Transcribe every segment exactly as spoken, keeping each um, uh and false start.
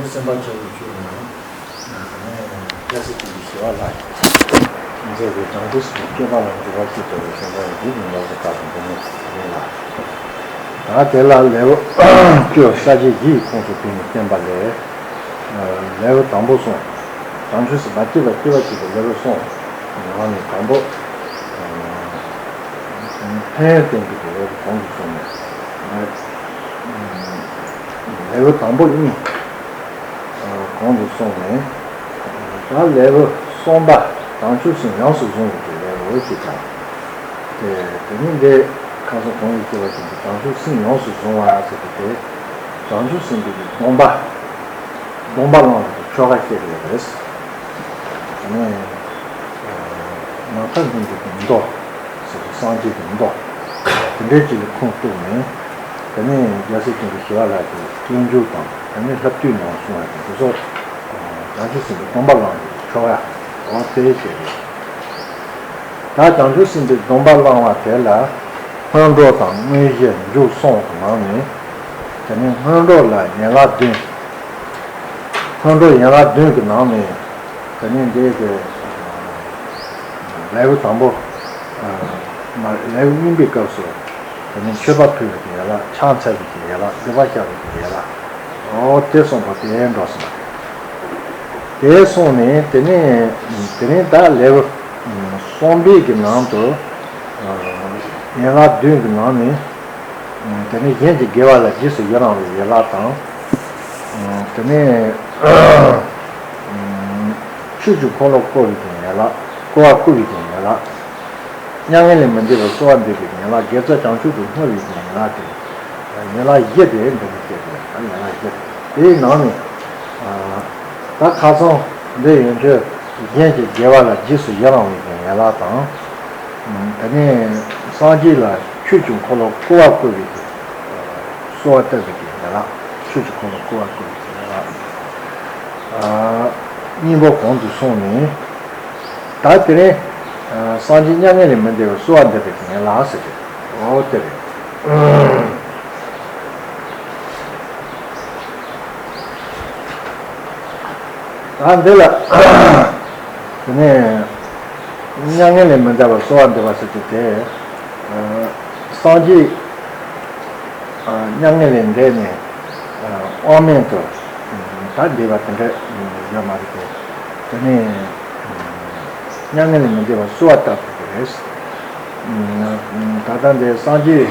སེམས་དཔའ་ཆེན་པོ་བཅུ་ནི། སྐྱ་སེར་གྱི་ཞི་བ་ལྷ་མཛད་པའི་བྱང་ཆུབ་སེམས་དཔའི་སྤྱོད་པ་ལ་འཇུག་པ་ཞེས་བྱ་བའི་སེམས་དཔའ་འདི་ཉིད་ལ་སོགས་པ་དང་འདི་ཉིད་ཡིན་ལ། ད་དེ་ལ་ལེའུ་བཅུ་ས་བཅད་བཞི་ཡི་ཁོངས་སུ་བསྡུས་ནས་བསྟན་པ་ལས། ལེའུ་དང་པོ་གསུངས། བྱང་ཆུབ་སེམས་དཔའ་སྐྱེད་པ་སྐྱེད་པ་ཞེས་པའི་ལེའུ་གསུངས། ནང་ནས་དང་པོ། ཕན་ཡོན་བསྟན་པའི་ལེའུ་གོང་དུ་སོང་ནས། ལེའུ་དང་པོ་གཉིས། གོང་དུ་སོང་ནས། ད་ལེའུ་གསུམ་པ། བྱང་ཆུབ་སེམས་ཡོངས་སུ་བཟུང་བའི་ལེའུ་ཞེས་བྱ། དེ་དེ་ནི་འདི་ཁ་སང་གོང་དུ་བཤད་པ་བཞིན་དུ་བྱང་ཆུབ་སེམས་ཡོངས་སུ་བཟུང་བ་ཟེར་བ་དེ། བྱང་ཆུབ་སེམས་དཔའི་སྡོམ་པ། སྡོམ་པ་བླངས་པའི་ཆོ་ག་བཤད་པ་རེད། དེ་ནས་ནམ་མཁའ་འཛིན་པའི་མདོ་ཟེར་བའི་སངས་རྒྱས་ཀྱི་མདོ། དེ་འདྲའི་ཅིག་ལ་ཁུངས་གཏུགས་ནས། དེ་ནས་རྒྱལ་སྲས་བྱང་ཆུབ་ཤེས་རབ་ལྷ་གི་སྤྱོད་འཇུག་དང་། དེ་ནས་ལྷ་བཏུས་ནང་གསུངས་པ་དེ་ཚོ། བྱང་ཆུབ་སེམས་དཔའི་སྡོམ་པ་བླངས་པའི་ཆོ་ག། འོ་དེ་བཤད་རེད། ད་བྱང་ཆུབ་སེམས་དཔའི་སྡོམ་པ་བླང་བ་དེ་ལ། སྔོན་འགྲོ་དང་དངོས་གཞི་མཇུག་གསུམ་གྱི་ནང་ནས། དེ་ནས་སྔོན་འགྲོ་ལ་ཡན་ལག་བདུན། སྔོན་འགྲོ་ཡན་ལག་བདུན་གྱི་ནང་ནས། དེ་ནས་འདི་གི་ལེའུ་དང་པོ། མ་ལེའུ་གཉིས་པའི་སྐབས་སུ། དེ་ནས་མཆོད་པ་ཕུལ་བའི་ཡན་ལག་ཕྱག་འཚལ་བའི་ཡན་ལག་སྡིག་པ་བཤགས་པའི་ཡན་ལག་འོ་དེ་གསུངས་པ་དེ་འགྲོ་སོང་བ་རེད། དེ་སོང་ནས་དེ་ནས་དེ་ནས་ད་ལེའུ་གསུམ་པའི་གི་ནང་དུ། ཡན་ལག་བདུན་གྱི་ནང་ནས། དེ་ནས་གཞན་གྱི་དགེ་བ་ལ་རྗེས་སུ་ཡི་རང་བའི་ཡན་ལག་དང་། དེ་ནས་ཆོས་ཀྱི་འཁོར་ལོ་བསྐོར་བའི་ཡན་ལག་བསྐོར་བ་བསྐུལ་བའི་ཡན་ལག་མྱ་ངན་ལས་མི་འདའ་བར་གསོལ་བ་འདེབས་པའི་ཡན་ལག་དགེ་རྩ་བྱང་ཆུབ་ཏུ་བསྔོ་བའི་ཡན་ལག་སྟེ། ཡན་ལག་བཞི་སྟེ་འདི་ནི་བཤད་པའི་ཡན་ལག་བཞི་སྟེ། དེའི་ནང་ནས། ད་ཁ་སང་འདི་ཡན་ཆོད་གཞན་གྱི་དགེ་བ་ལ་རྗེས་སུ་ཡི་རང་བའི་ཡན་ལག་དང་། དེ་ནས་སངས་རྒྱས་ལ་ཆོས་ཀྱི་འཁོར་ལོ་བསྐོར་བ་བསྐུལ་བའི་གསོལ་བ་བཏབ་པའི་ཡན་ལག་ཆོས་ཀྱི་འཁོར་ལོ་བསྐོར་བ་བསྐུལ་བའི་ཡན་ལག་གཉིས་པོ་གོང་དུ་སོང་ནས། ད་དེ་ནས་སངས་རྒྱས་མྱ་ངན་ལས་མི་འདའ་བར་གསོལ་བ་འདེབས་པའི་ཡན་ལག་ཟེར་གྱི། འོ་དེ་རེད། ད་འདི་ལ་དེ་ནས་མྱ་ངན་ལས་མི་འདའ་བར་གསོལ་བ་འདེབས་པ་ཟེར་གྱི་དེ། སངས་རྒྱས་མྱ་ངན་ལས་འདས་ནས་དབང་མེད་དུ་ད་འདས་པ་དེ་འདྲ་ཡོད་མ་རེད་དེ། དེ་ནས་མྱ་ངན་ལས་མི་འདའ་བར་གསོལ་བ་བཏབ་དགོས་ཀྱི་རེད། ད་ལྟ་འདི་སངས་རྒྱས་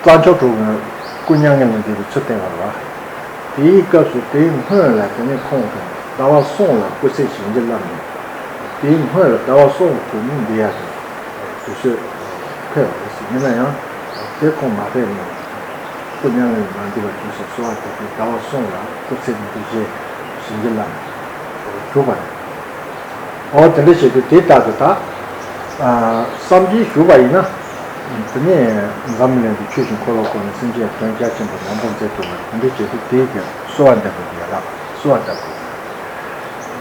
རྩྭ་མཆོག་གྲོགས་ཀྱི་སྐུ་མྱ་ངན་ལས་འདས་པའི་ཚུལ་བསྟན་པ་རེད་བ། དེའི་སྐབས་སུ་དེའི་སྔོན་ལ་དེ་ནས་ཁོང་གིས་ཟླ་བ་གསུམ་ལ་སྐུ་ཚེ་བྱིན་གྱིས་བརླབས་ནས། དེའི་སྔོན་ལ་ཟླ་བ་གསུམ་གྱི་སྐུ་མི་འདི་ཡག་གི་དུས་ཚོད་ཕེབས་པ་རེད་ཟེར། ཡིན་ན་ཡང་དེ་ཁོང་མ་ཕེབས་ནས་སྐུ་མྱ་ངན་ལས་མ་འདས་པ་དུས་སུ་གསོལ་བ་བཏབ་སྟེ་ཟླ་བ་གསུམ་ལ་སྐུ་ཚེ་ནི་དུས་ཚོད་བྱིན་གྱིས་བརླབས་ནས་བཞུགས་པ་རེད། འོ་དེ་འདྲ་བྱས་ཏེ་དེ་ལྟར་དུ་ད། བསམ་གྱིས་ཞུགས་པ་ཡིན་ན། དེ་ནས་འཛམ་གླིང་དུ་ཆོས་ཀྱི་འཁོར་ལོ་བསྐོར་ནས་སེམས་ཅན་དོན་རྒྱ་ཆེན་པོ་མང་པོ་མཛད་ཐུབ་པར་དེ་འདྲ་བྱས་ཏེ་དེའི་གི་གསོལ་བ་འདེབས་པའི་ཡན་ལག་གསོལ་བ་བཏབ་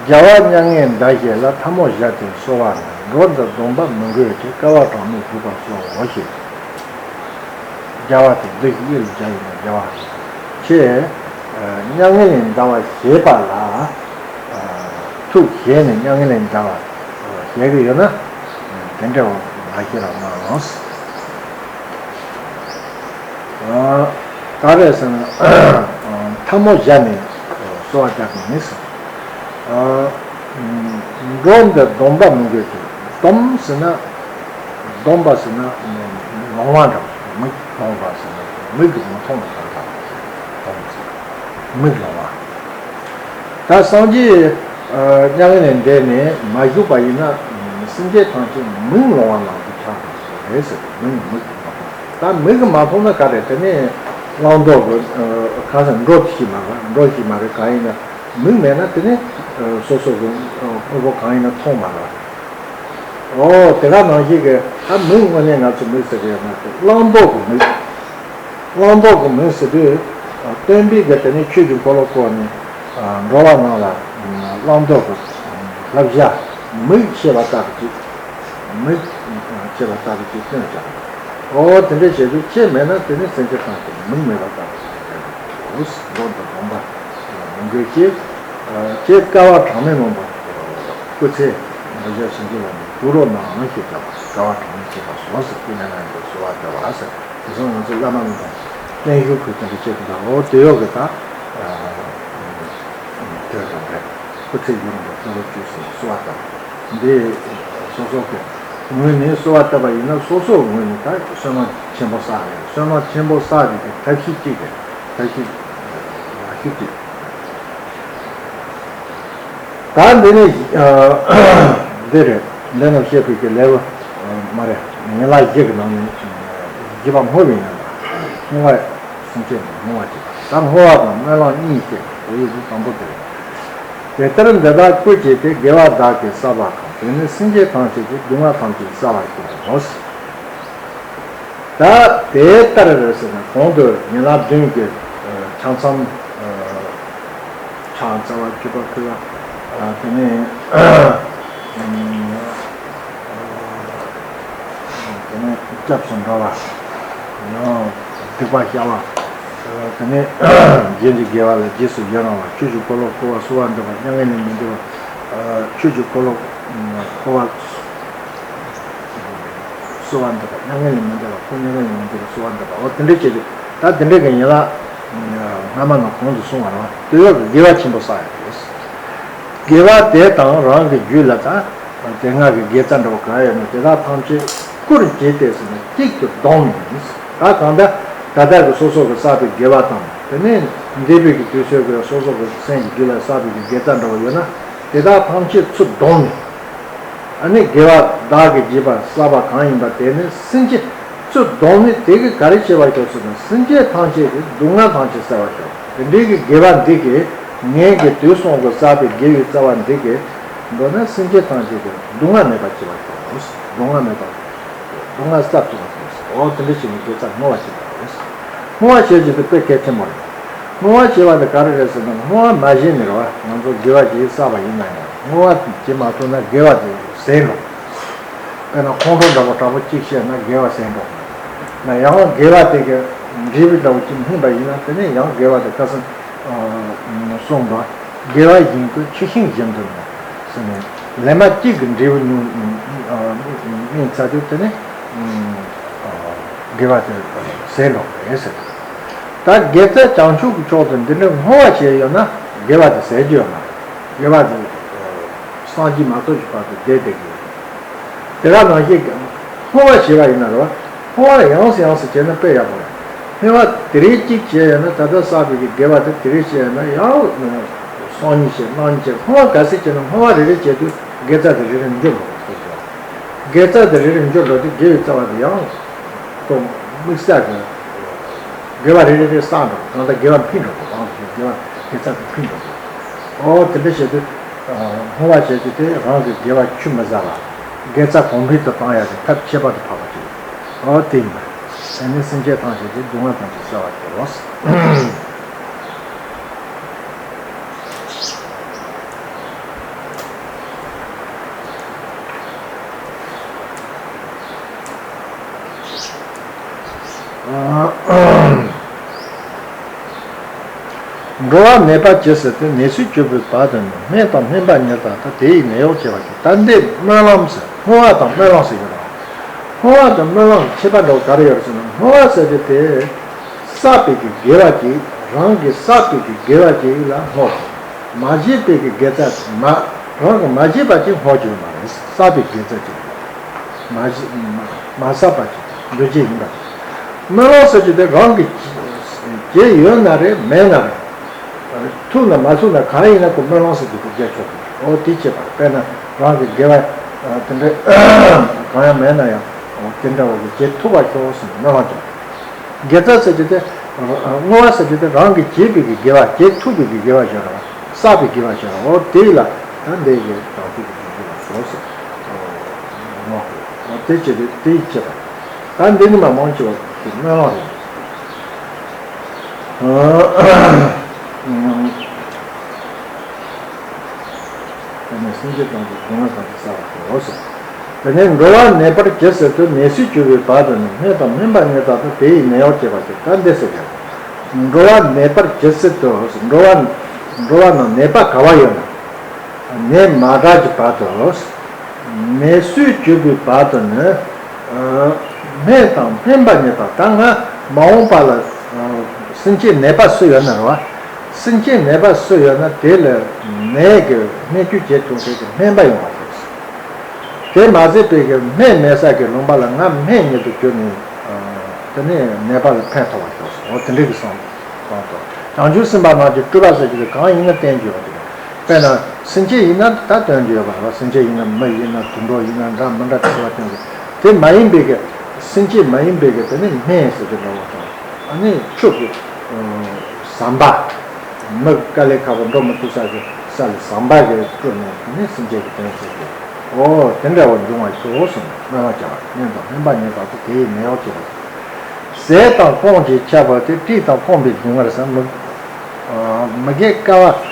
དགོས། རྒྱལ་བ་མྱ་ངན་འདའ་ཞིང་སླར་ཐལ་མོ་སྦྱར་ཏེ་གསོལ་བ་ནི། འགྲོ་འདིར་སྡོམ་པ་མི་དགོས་ཀྱི། བསྐལ་པ་གྲངས་མེད་བཞུགས་པར་གསོལ་ལོ་ཞེས། རྒྱལ་བ་དེ་འདི་ཞིག་ཡིད་ལ་བྱ་བའི་རྒྱལ་བ། ཁྱེད་མྱ་ངན་ལས་འདའ་བར་བཞེད་པ་ལ། ཐུགས་བཞེད་ནས་མྱ་ངན་ལས་འདའ་བར་བཞེད་ཀྱི་ཡོད་ན། དེ་འདྲ་བ་མ་བཞེད་རོགས་གནང་། ག་རེ་ཟེར་ན། ཐལ་མོ་སྦྱར་ནས་གསོལ་བ་བཏབ་པ་ཡིན། འགྲོ་འདིར་སྡོམ་པ་མི་དགོས་ཏེ། སྡོམ་ཟེར་ན། སྡོམ་པ་ཟེར་ན་ལོང་བ་འདྲ་བ། མིག་ལོང་བ་ཟེར་ན་མིག་གིས་མི་མཐོང་བ་འདྲ་བ། སྡོམ་ཟེར་ན་མིག་ལོང་བ། ད་སངས་རྒྱས་མྱ་ངན་ལས་འདས་ནས་མ་བཞུགས་པ་ཡིན་ན། སེམས་ཅན་ཐམས་ཅད་མིག་ལོང་བ་ནང་དུ་ཆགས་འགྲོ་གི་རེད་ཟེར། མིག་མིག་གིས་མ་མཐོང་། ད་མིག་གིས་མ་མཐོང་ན་ག་རེ། དེ་ནས་བླང་དོར་གྱི་གང་ཟེར། འགྲོ་ཤེས་མ་རེད། འགྲོ་ཤེས་མ་རེད། གང་ཡིན་ན་མིག་མེད་ན་དེ་ནས་སོ་སོ་གི་དངོས་པོ་གང་ཡིན་ན་མཐོང་མ་རེད། འོ་དེ་ག་ནང་བཞིན་གྱི་ད་མིག་དངོས་གནས་ང་ཚོ་མིག་ཟེར་གྱི་ཡོད་མ་རེད། བླང་དོར་གྱི་མིག་བླང་དོར་གྱི་མིག་ཟེར་དུས། སྟོན་པས་ཀྱི་དེ་ནས་ཆོས་ཀྱི་འཁོར་ལོ་བསྐོར་ནས་འགྲོ་བ་རྣམས་ལ་བླང་དོར་གྱི་བསླབ་བྱ་མིག་ཕྱེ་བ་ལྟ་བུ་ཅིག་མིག་ཕྱེ་བ་ལྟ་བུ་ཅིག་སྟོན་བྱ། ཨོ་དེ་འདྲ་བྱས་དུས་ཁྱེད་མེད་ན་དེ་ནི་སེམས་ཅན་ཐམས་ཅད་མིག་མེད་པ་ལྟ་བུ་ཞིག་རེད། མགོ་དང་གདོང་པ་མི་འགོས་ཀྱི། ཁྱེད་བསྐལ་པ་གྲངས་མེད་མང་པོ་སྐུ་ཚེ་མི་བཞག་ཞིང་གི་ལ་ནི་དུག་རོ་ནའང་ཞེས་བྱ་བ་བསྐལ་པ་གྲངས་མེད་ཅེས་པ་སོགས་སུ་སྐུ་མྱ་ངན་ལས་གསོལ་བ་བཏབ་པ་ཟེར། དེ་སོང་ང་ཚོ་བླ་མ་རྣམས་དང་བརྟན་བཞུགས་ཁུལ་དེ་འདྲ་བྱེད་དུ་འདུག་ཨོ་དེ་ཡོད་གི་ད། དེ་རང་རེད། སྐུ་ཚེ་ཡུན་རིང་དུ་ལྷུན་གྲུབ་ཅིག་སོང་གསོལ་བ་བཏབ། འདི་སོ་སོ་གི་ངོས་ནས་གསོལ་བ་བཏབ་པ་ཡིན་ན་སོ་སོའི་ངོས་ནས་ད་བསོད་ནམས་ཆེན་པོ་བསགས་རེད། བསོད་ནམས་ཆེན་པོ་བསགས་རྒྱུ་གི་ཐབས་ཤེས་གཅིག་རེད། ཐབས་ཤེས་ཡག་ཤོས་གཅིག་ད་འདི་ནས་འདི་རེད། འདི་རྣམས་བཤད་པའི་གི་ལེའུ་མ་རེད། ཡན་ལག་བཞི་གི་ནང་ནས་བཞི་པ་བསྔོ་བའི་ཡན་ལག་བསྔོ་བ་སེམས་བསྐྱེད་ནས་བསྔོ་བ་བྱེད་པ། ད་བསྔོ་བ་དང་སྨོན་ལམ་གཉིས་བཤད་པ་ཡོད་དུས་དང་པོ་དེ་རེད། དེ་ལྟར་འདི་དག་ཀུན་བྱས་ཏེ། དགེ་བ་བདག་གིས་བསགས་པ་གང་། དེས་ནི་སེམས་ཅན་ཐམས་ཅད་ཀྱི། སྡུག་བསྔལ་ཐམས་ཅད་བསལ་བར་ཤོག་ད་དེ་ལྟར་རེད་ཟེར་ན་གོང་དུ་ཡན་ལག་བདུན་གྱི་ཆ་ཚང་། ཕྱག་འཚལ་བ་སྤྱོད་པ་ཕུལ་བ། དེ་ནས་དེ་ནས་སྐྱབས་སུ་འགྲོ་བ། སྡིག་པ་བཤགས་པ། དེ་ནས་རྗེས་འཇུག་དགེ་བ་ལ་རྗེས་སུ་ཡི་རང་བ། ཆོས་ཀྱི་འཁོར་ལོ་བསྐོར་བ། གསོལ་བ་འདེབས་པ། མྱ་ངན་ལས་མི་འདའ་བ། ཆོས་ཀྱི་འཁོར་ལོ་བསྐོར་བ། གསོལ་བ་འདེབས་པ། མྱ་ངན་ལས་མི་འདའ་བ། ཁོ་མྱ་ངན་ལས་མི་འདའ་བར་གསོལ་བ་འདེབས་པ། འོ་དེ་འདྲ་བྱས་ཏེ་ད་དེ་འདྲ་གི་ཡན་ལག་སྔ་མ་ནང་གོང་དུ་སོང་བ་རེད་བ། དེ་ཡོད་ཀྱི་དགེ་བ་ཆེན་པོ་བསགས་ཡ་རེད། དགེ་བ་དེ་དང་རང་གི་རྒྱུད་ལ་ད་དེ་སྔ་གི་དགེ་རྩ་འདྲ་བོ་ག་ཡོད་ན་དེ་དག་ཐམས་ཅད་བསྐུར་བྱས་ཏེ་ཟེར་ན་གཅིག་ཏུ་བསྡོམས་ནས། ད་གང་ལྟར་ད་ལྟ་གི་སོ་སོ་གི་བསགས་པའི་དགེ་བ་དང་དེ་ནས་འདས་པའི་གི་དུས་ཚོད་ཀྱི་སོ་སོ་གི་སེམས་ཀྱི་རྒྱུད་ལ་བསགས་པའི་གི་དགེ་རྩ་འདྲ་བོ་ཡོད་ན་དེ་དག་ཐམས་ཅད་ཚུར་བསྡོམས་ནས། ཨ་ནི་དགེ་བ་བདག་གིས་བགྱིས་པ་བསགས་པ་གང་ཡིན་པ་དེ་ནི་སེམས་ཅན་ཚུར་བསྡོམས་ནས་དེ་གིས་ག་རེ་བྱེད་པར་ཤོག་ཟེར་ན་སེམས་ཅན་ཐམས་ཅད་ཀྱི་སྡུག་བསྔལ་ཐམས་ཅད་བསལ་བར་ཤོག་དེ་འདྲའི་གི་དགེ་བ་འདི་གིས་ངས་ཀྱི་དུས་གསུམ་གྱི་བསགས་པའི་དགེ་བའི་རྩ་བ་འདི་གིས་མདོར་ན་སེམས་ཅན་ཐམས་ཅད་ཀྱི་སྡུག་བསྔལ་མེད་པར་བྱེད་པར་ཤོག་སྡུག་བསྔལ་མེད་པར། སྡུག་བསྔལ་བསལ་ཐུབ་པར་ཤོག་འོ་དེ་འདྲ་བྱས་ནས་དགེ་རྩ་བསྔོ་བ་བྱེད་པ་རེད། བསྔོ་བ་བྱེད་རྒྱུ་དེ་དཔེ་གལ་ཆེན་པོ་རེད། བསྔོ་བ་བྱེད་པ་དེ་ག་རེ་རེད་ཟེར་ན་བསྔོ་བ་མ་བྱས་ནས་རེད་བ། ང་ཚོ་དགེ་བ་ཅིག་བསགས་པ་ཡིན་ན་ཡང་བསྔོ་བ་བྱེད་མ་ཐུབ་ན་དགེ་བ་དེ་ཟད་འགྲོ། དཔེར་ན་ཁོང་ཁྲོ་འདྲ་པོ་དྲག་པོ་གཅིག་བཤད་ན་དགེ་བ་ཟད་འགྲོ། ན་ཡང་དགེ་བ་དེ་གི་འབྲས་བུ་འདྲ་པོ་གཅིག་སྨིན་པ་ཡིན་ན་དེ་ནས་ཡང་དགེ་བ་དེ་ཁ་སང་གསུངས་པ། དགེ་བ་བཞིན་དུ་ཆུ་ཤིང་བཞིན་དུ་ནི་ཟེར་ནས་ལས་མ་གཅིག་གི་འབྲས་བུ་ཉུང་སྨིན་ཚར་དུས་དེ་ནས་དགེ་བ་དེ་ཟད་འགྲོ་གི་རེད་ཟེར། ད་དགེ་རྩ་བྱང་ཆུབ་ཀྱི་ཕྱོགས་སུ་འདི་འདྲའི་བསྔོ་བ་བྱས་ཡོད་ན་དགེ་བ་དེ་ཟད་རྒྱུ་ཡོད་མ་རེད། དགེ་བ་དེ་སངས་རྒྱས་མ་ཐོབ་ཀྱི་བར་དུ་བསྡད་བསྡད་ཀྱི་ཡོད། དེ་ག་ནང་བཞིན་བསྔོ་བ་བྱས་པ་ཡིན་ན་རེད་བ། བསྔོ་བ་ཡང་སེ་ཡང་སེ་བྱས་ན་དཔེ་ཡག་པོ་རེད། བསྔོ་བ་དེ་རིང་གཅིག་བྱས་ཡོད་ན་ད་ལྟ་བསགས་པའི་གི་དགེ་བ་དེ་དེ་རིང་བྱས་ཡོད་ན་ཡང་སང་ཉིན་བྱས་གནངས་ཉིན་བྱས། བསྔོ་བ་ག་ཚོད་བྱས་ན་བསྔོ་བ་རེ་རེ་བྱས་དུས་དགེ་རྩ་དེ་རེ་རེ་འགྱུར་འགྲོ་བ་ཟེར་གྱི་ཡོད། དགེ་རྩ་དེ་རེ་རེ་འགྱུར་འགྲོ་དུས་དགེ་བའི་རྩ་བ་དེ་ཡང་ཁོ་དམིགས་བསལ་གྱི་དགེ་བ་རེ་རེ་རེ་བསགས་འགྲོ། གང་ལྟར་དགེ་བ་འཕེལ་འགྲོ་དགོས། གང་ལྟར་དགེ་བ་དགེ་རྩ་དེ་འཕེལ་འགྲོ་དགོས། ཨོ་དེ་འདྲ་བྱས་དུས་བསྔོ་བ་བྱས་དུས་དེ་རང་གི་དགེ་བ་ཆུད་མི་ཟ་བ། དགེ་རྩ་གོང་འཕེལ་དུ་བཏང་ཡ་དེ་ཐབས་ཁྱད་པར་དུ་འཕགས་པ་ཅིག་ཨོ་དེ་ཡིན་པ། དེ་ནི་སེམས་ཅན་ཐམས་ཅད་ཀྱི་སྡུག་བསྔལ་ཐམས་ཅད་བསལ་བར་ཤོག་འགྲོ་བ་ནད་པ་ཇི་སྲིད་དུ། ནད་སོས་གྱུར་པའི་བར་དུ་ནི། སྨན་དང་སྨན་པ་ཉིད་ལྟར་ཐར། དེ་ཡི་ནད་གཡོག་བྱེད་པར་བྱེད། ད་འདི་སྨོན་ལམ་ཟེར། བསྔོ་བ་དང་སྨོན་ལམ་ཟེར་གྱི་རེད། བསྔོ་བ་དང་སྨོན་ལམ་ཁྱད་པར་འདྲ་བོ་ག་རེ་ཡོད་རེད་ཟེར་ན། བསྔོ་བ་ཟེར་དེ་དེ་བསགས་པའི་གི་དགེ་བ་ཅིག་རང་གིས་བསགས་པའི་གི་དགེ་བ་ཅིག་ལ་བསྔོ་དགོས། མ་བྱས་པའི་གི་དགེ་རྩ་མ་རང་གིས་མ་བྱས་པ་ཅིག་བསྔོ་རྒྱུ་མ་རེད། བསགས་པའི་དགེ་རྩ་ཅིག་རེད། མ་བྱས་མ་བསགས་པ་ཅིག་འདུ་བྱེད་ཡིན་པ་རེད། སྨོན་ལམ་ཟེར་རྒྱུ་དེ་རང་གིས་བྱས་ཡོད་ན་རེད་མེད་ན་རེད། ཐུབ་ན་མ་ཐུབ་ན་གང་ཡིན་ན་ཁོ་སྨོན་ལམ་ཟེར་རྒྱུ་དེ་རྒྱག་ཆོག་གི་རེད། འོ་དེ་བྱེད་པ་རེད། དཔེར་ན་རང་གི་དགེ་བ་དེ་འདྲ་གང་ཡང་མེད་ན་ཡང་འོ་དེ་འདྲ་བ་གི་བྱེད་ཐུབ་པ་ཤོག་ཟེར་ནས་སྨོན་ལམ་རྒྱག་དགེ་རྩ་ཟེར་རྒྱུ་དེ་བསྔོ་བ་ཟེར་རྒྱུ་དེ་རང་གིས་བྱས་པའི་གི་དགེ་བ་བྱེད་ཐུབ་པའི་གི་དགེ་བ་ཞིག་རེད། བསགས་པའི་དགེ་བ་ཞིག་རེད། འོ་དེ་ལ་ད་འདི་གི་བྱང་ཆུབ་ཀྱི་སྦྱོར་བ་ལ་ཞོག་ཟེར་བསྔོ་དགོས། འོ་དེ་བྱེད་དུས་དེ་ཡིས་བྱེད་པ་རེད། ད་འདི་ནི་མ་མང་ཆེ་བ་གི་སྨོན་ལམ་རེད། དེ་ནས་སེམས་ཅན་ཐམས་ཅད་སྡུག་བསྔལ་ཐམས་ཅད་བསལ་བར་ཤོག་ཟེར། དེ་ནས་འགྲོ་བ་ནད་པར་ཇི་སྲིད་དུ། ནད་སོས་གྱུར་པའི་བར་དུ་ནི། སྨན་དང་སྨན་པ་ཉིད་དག་ཏུ། དེ་ཡི་ནད་གཡོག་བྱེད་པ་ཞིག་ད་འདི་སྲིད་ཀྱང་འགྲོ་བ་ནད་པར་ཇི་སྲིད་དུ། འགྲོ་བ་འགྲོ་བ་ན་ནད་པ་ག་བ་ཡོད་ན། ནད་མ་དྲག་གི་བར་དུ། ནད་སོས་གྱུར་པའི་བར་དུ་ནི། སྨན་དང་སྨན་པ་ཉིད་དག་ད་ང་མ་འོངས་པ་ལ་སེམས་ཅན་ནད་པ་སུ་ཡོད་ན་རེད་བ། སེམས་ཅན་ནད་པ་སུ་ཡོད་ན་དེ་ལ་ནད་ཀྱི་སྨན་བཅོས་བྱེད་ཐུབ་མཁན་གྱི་སྨན་པ་ཡོང་བ་དགོས། དེ་མ་ཟད་པའི་གི་སྨན་མེད་ས་གི་ལུང་པ་ལ་ང་སྨན་ཉིད་དུ་གྱུར་ནས། དེ་ནས་ནད་པ་ལ་ཕན་ཐོགས་པར་ཤོག་ཟེར། འོ་དེ་འདྲའི་གི་བསམ་བློ་གཏོང་དགོས། བྱང་ཆུབ་སེམས་དཔའ་རྣམས་ཀྱིས་སྤྲུལ་པ་ཟེར་གྱི་རེད། གང་ཡིན་ན་བསྟན་རྒྱུ་ཡོད་དེ། དཔེར་ན་སེམས་ཅན་ཡིན་ན་ད་སྟོན་རྒྱུ་ཡོད་པ་རེད་བ། སེམས་ཅན་ཡིན་ན་མི་ཡིན་ན་དུད་འགྲོ་ཡིན་ན་འདྲ་མི་འདྲ་དེ་ཚོ་བ་སྟོན་རྒྱུ། དེ་མ་ཡིན་པའི་གི་སེམས་ཅན་མ་ཡིན་པའི་གི་དེ་ནི་སྨན་ཟེར་གྱི་འདྲ་བོ་དང་། ཨ་ནི་ཆུ་གི་ཟམ་པ། མི་དཀའ་ལས་ཁག་པོ་འགྲོ་མི་ཐུབ་ས་གི་ས་ལ་ཟམ་པ་གི་བསྐྲུན་ནས་དེ་ནི་སེམས་ཅན་གྱི་དོན་བྱེད་དགོས། འོ་དེ་འདྲ་བོ་འབྱུང་བར་ཤོག་གསུངས་ནས་སྨོན་ལམ་བརྒྱབ་པ། སྨན་དང་སྨན་པ་ཉིད་དག་ཏུ། དེ་ཡི་ནད་གཡོག་བྱེད་པ། ཟས་དང་སྐོམ་གྱིས་ཁྱབ་པ་སྟེ། བཀྲེས་དང་སྐོམ་པའི་སྡུག་བསྔལ་ཟེར། མི་མི་དགེ་དཀའ་བ་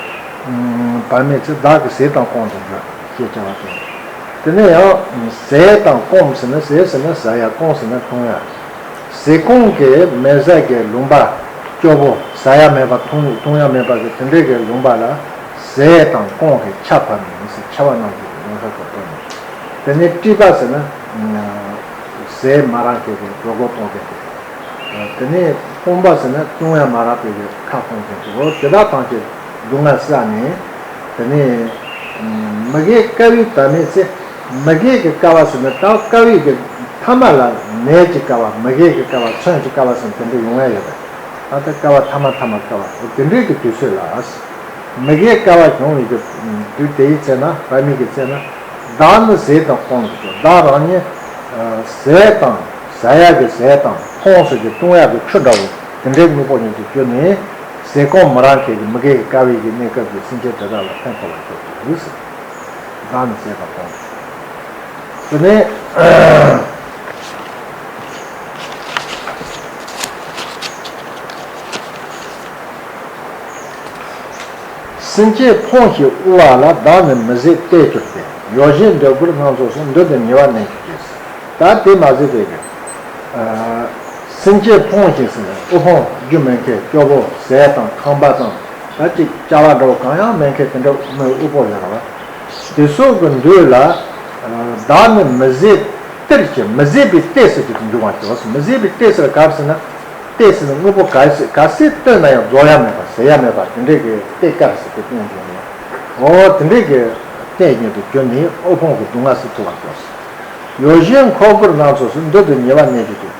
བར་མའི་ཚེ་བདག་གི་ཟས་དང་སྐོམ་དུ་འགྱུར་ཞེས་བྱ་བ་སྟེ། དེ་ནས་ཡང་ཟས་དང་སྐོམ་ཟེར་ན། ཟས་ཟེར་ན་ཟ་ཡ། སྐོམ་ཟེར་ན་འཐུང་ཡ། ཟས་སྐོམ་གྱི་མེད་ས་གི་ལུང་པ་སྐྱོ་པོ། ཟ་ཡ་མེད་པ་འཐུང་འཐུང་ཡ་མེད་པ་གི་དེ་འདྲའི་གི་ལུང་པ་ལ་ཟས་དང་སྐོམ་གྱིས་ཁྱབ་པ་མིན་ཟེར། ཁྱབ་པ་རྣམས་ཀྱི་ཡོངས་གྲགས་སུ་སྟོན་ནས། དེ་ནས་བཀྲེས་པ་ཟེར་ན་ཟས་མ་རག་མཁན་གྱི་རོ་མགོ་གཏོང་མཁན་དེ། དེ་ནས་སྐོམ་པ་ཟེར་ན་བཏུང་ཡ་མ་རག་པའི་གི་ཁ་སྐོམ་མཁན་དེ། འོ་དེ་དག་ཐམས་ཅད་སྡུག་བསྔལ་བསགས་ནས། དེ་ནས་མི་དགེ་དཀའ་བའི་བར་མའི་ཚེ། མི་དགེ་གི་དཀའ་བ་ཟེར་ན་ད་དཀའ་བའི་གི་ཐ་མ་ལ་ནད་ཀྱི་དཀའ་བ། མི་དགེ་གི་དཀའ་བ། མཚོན་གྱི་དཀའ་བ་ཟེར་ན་དེ་འདྲ་ཡོང་ཡ་ཡོད་པ། ད་ལྟ་དཀའ་བ་ཐ་མ་ཐ་མ་དཀའ་བ། འོ་དེ་འདྲའི་གི་དུས་ཚོད་ལ། མི་དགེ་དཀའ་བ་བྱུང་བའི་གི་དུས་དེའི་ཚེ་ན། བར་མའི་གི་ཚེ་ན། བདག་ནི་ཟས་དང་སྐོམ་དུ་གྱུར། བདག་རང་ཉིད་ཟས་དང་ཟ་ཡ་གི་ཟས་དང་། འཐུང་ཟེར་གྱི་བཏུང་ཡ་གི་ཆུ་འདྲ་བོ་དེ་འདྲའི་དངོས་པོ་ཉིད་དུ་གྱུར་ནས། ཟས་སྐོམ་མ་རག་མཁན་གྱི་མི་དགེ་གི་དཀའ་བའི་གི་གནས་སྐབས་ཀྱི་སེམས་ཅན་དེ་དག་ལ་ཕན་ཐོགས་པར་ཤོག་ཅིག་ཟེར། བདག་ནི་ཟས་དང་སྐོམ། དེ་ནས། སེམས་ཅན་ཕོངས་ཤིང་དབུལ་བ་ལ། བདག་ནི་མི་བཟད་གཏེར་གྱུར་ཏེ། ཡོ་བྱད་འདོད་དགུར་སྣ་ཚོགས་སུ། མདུན་དུ་ཉེ་བར་གནས་གྱུར་ཅིག་ད་དེ་མ་ཟད་པའི་གི། ཨ། སེམས་ཅན་ཕོངས་ཤིང་ཟེར་ནས་དབུལ་ཕོངས་རྒྱུ་མེད་མཁན་སྐྱོ་པོ། ཟས་དང་ཁང་པ་དང་ད་ཅིག་ཅ་ལག་འདྲ་བོ་གང་ཡང་མེད་མཁན་དེ་འདྲ་མི་དབུལ་པོ་ཡོད་རེད་བ། དེ་ཚོ་གི་མདུན་ལ། ཨ། བདག་ནི་མི་བཟད་གཏེར་གྱུར། མི་བཟད་པའི་གཏེར་ཟེར་གྱི་འབྱུང་བ་ཞིག་མི་བཟད་པའི་གཏེར་ཟེར་ག་རེ་ཟེར་ན། གཏེར་ཟེར་ན་དངོས་པོ་ག་ཚོད་ག་ཚོད་བཏོན་ན་ཡང་རྫོགས་ཡ་མེད་པ། ཟད་ཡ་མེད་པ། དེ་འདྲའི་གི་གཏེར་དཀར་ཟེར་གྱི་བཏོན་འདུག་ནས། འོ་དེ་འདྲའི་གི་གཏེར་ཉིད་དུ་གྱུར་ནས་དབུལ་ཕོངས་ཀྱི་སྡུག་བསྔལ་སེལ་ཐུབ་པར་གྱུར། ཡོ་བྱད་མཁོ་དགུར་སྣ་ཚོགས་སུ། མདུན་དུ་ཉེ་བར་གནས་གྱུར་ཅིག་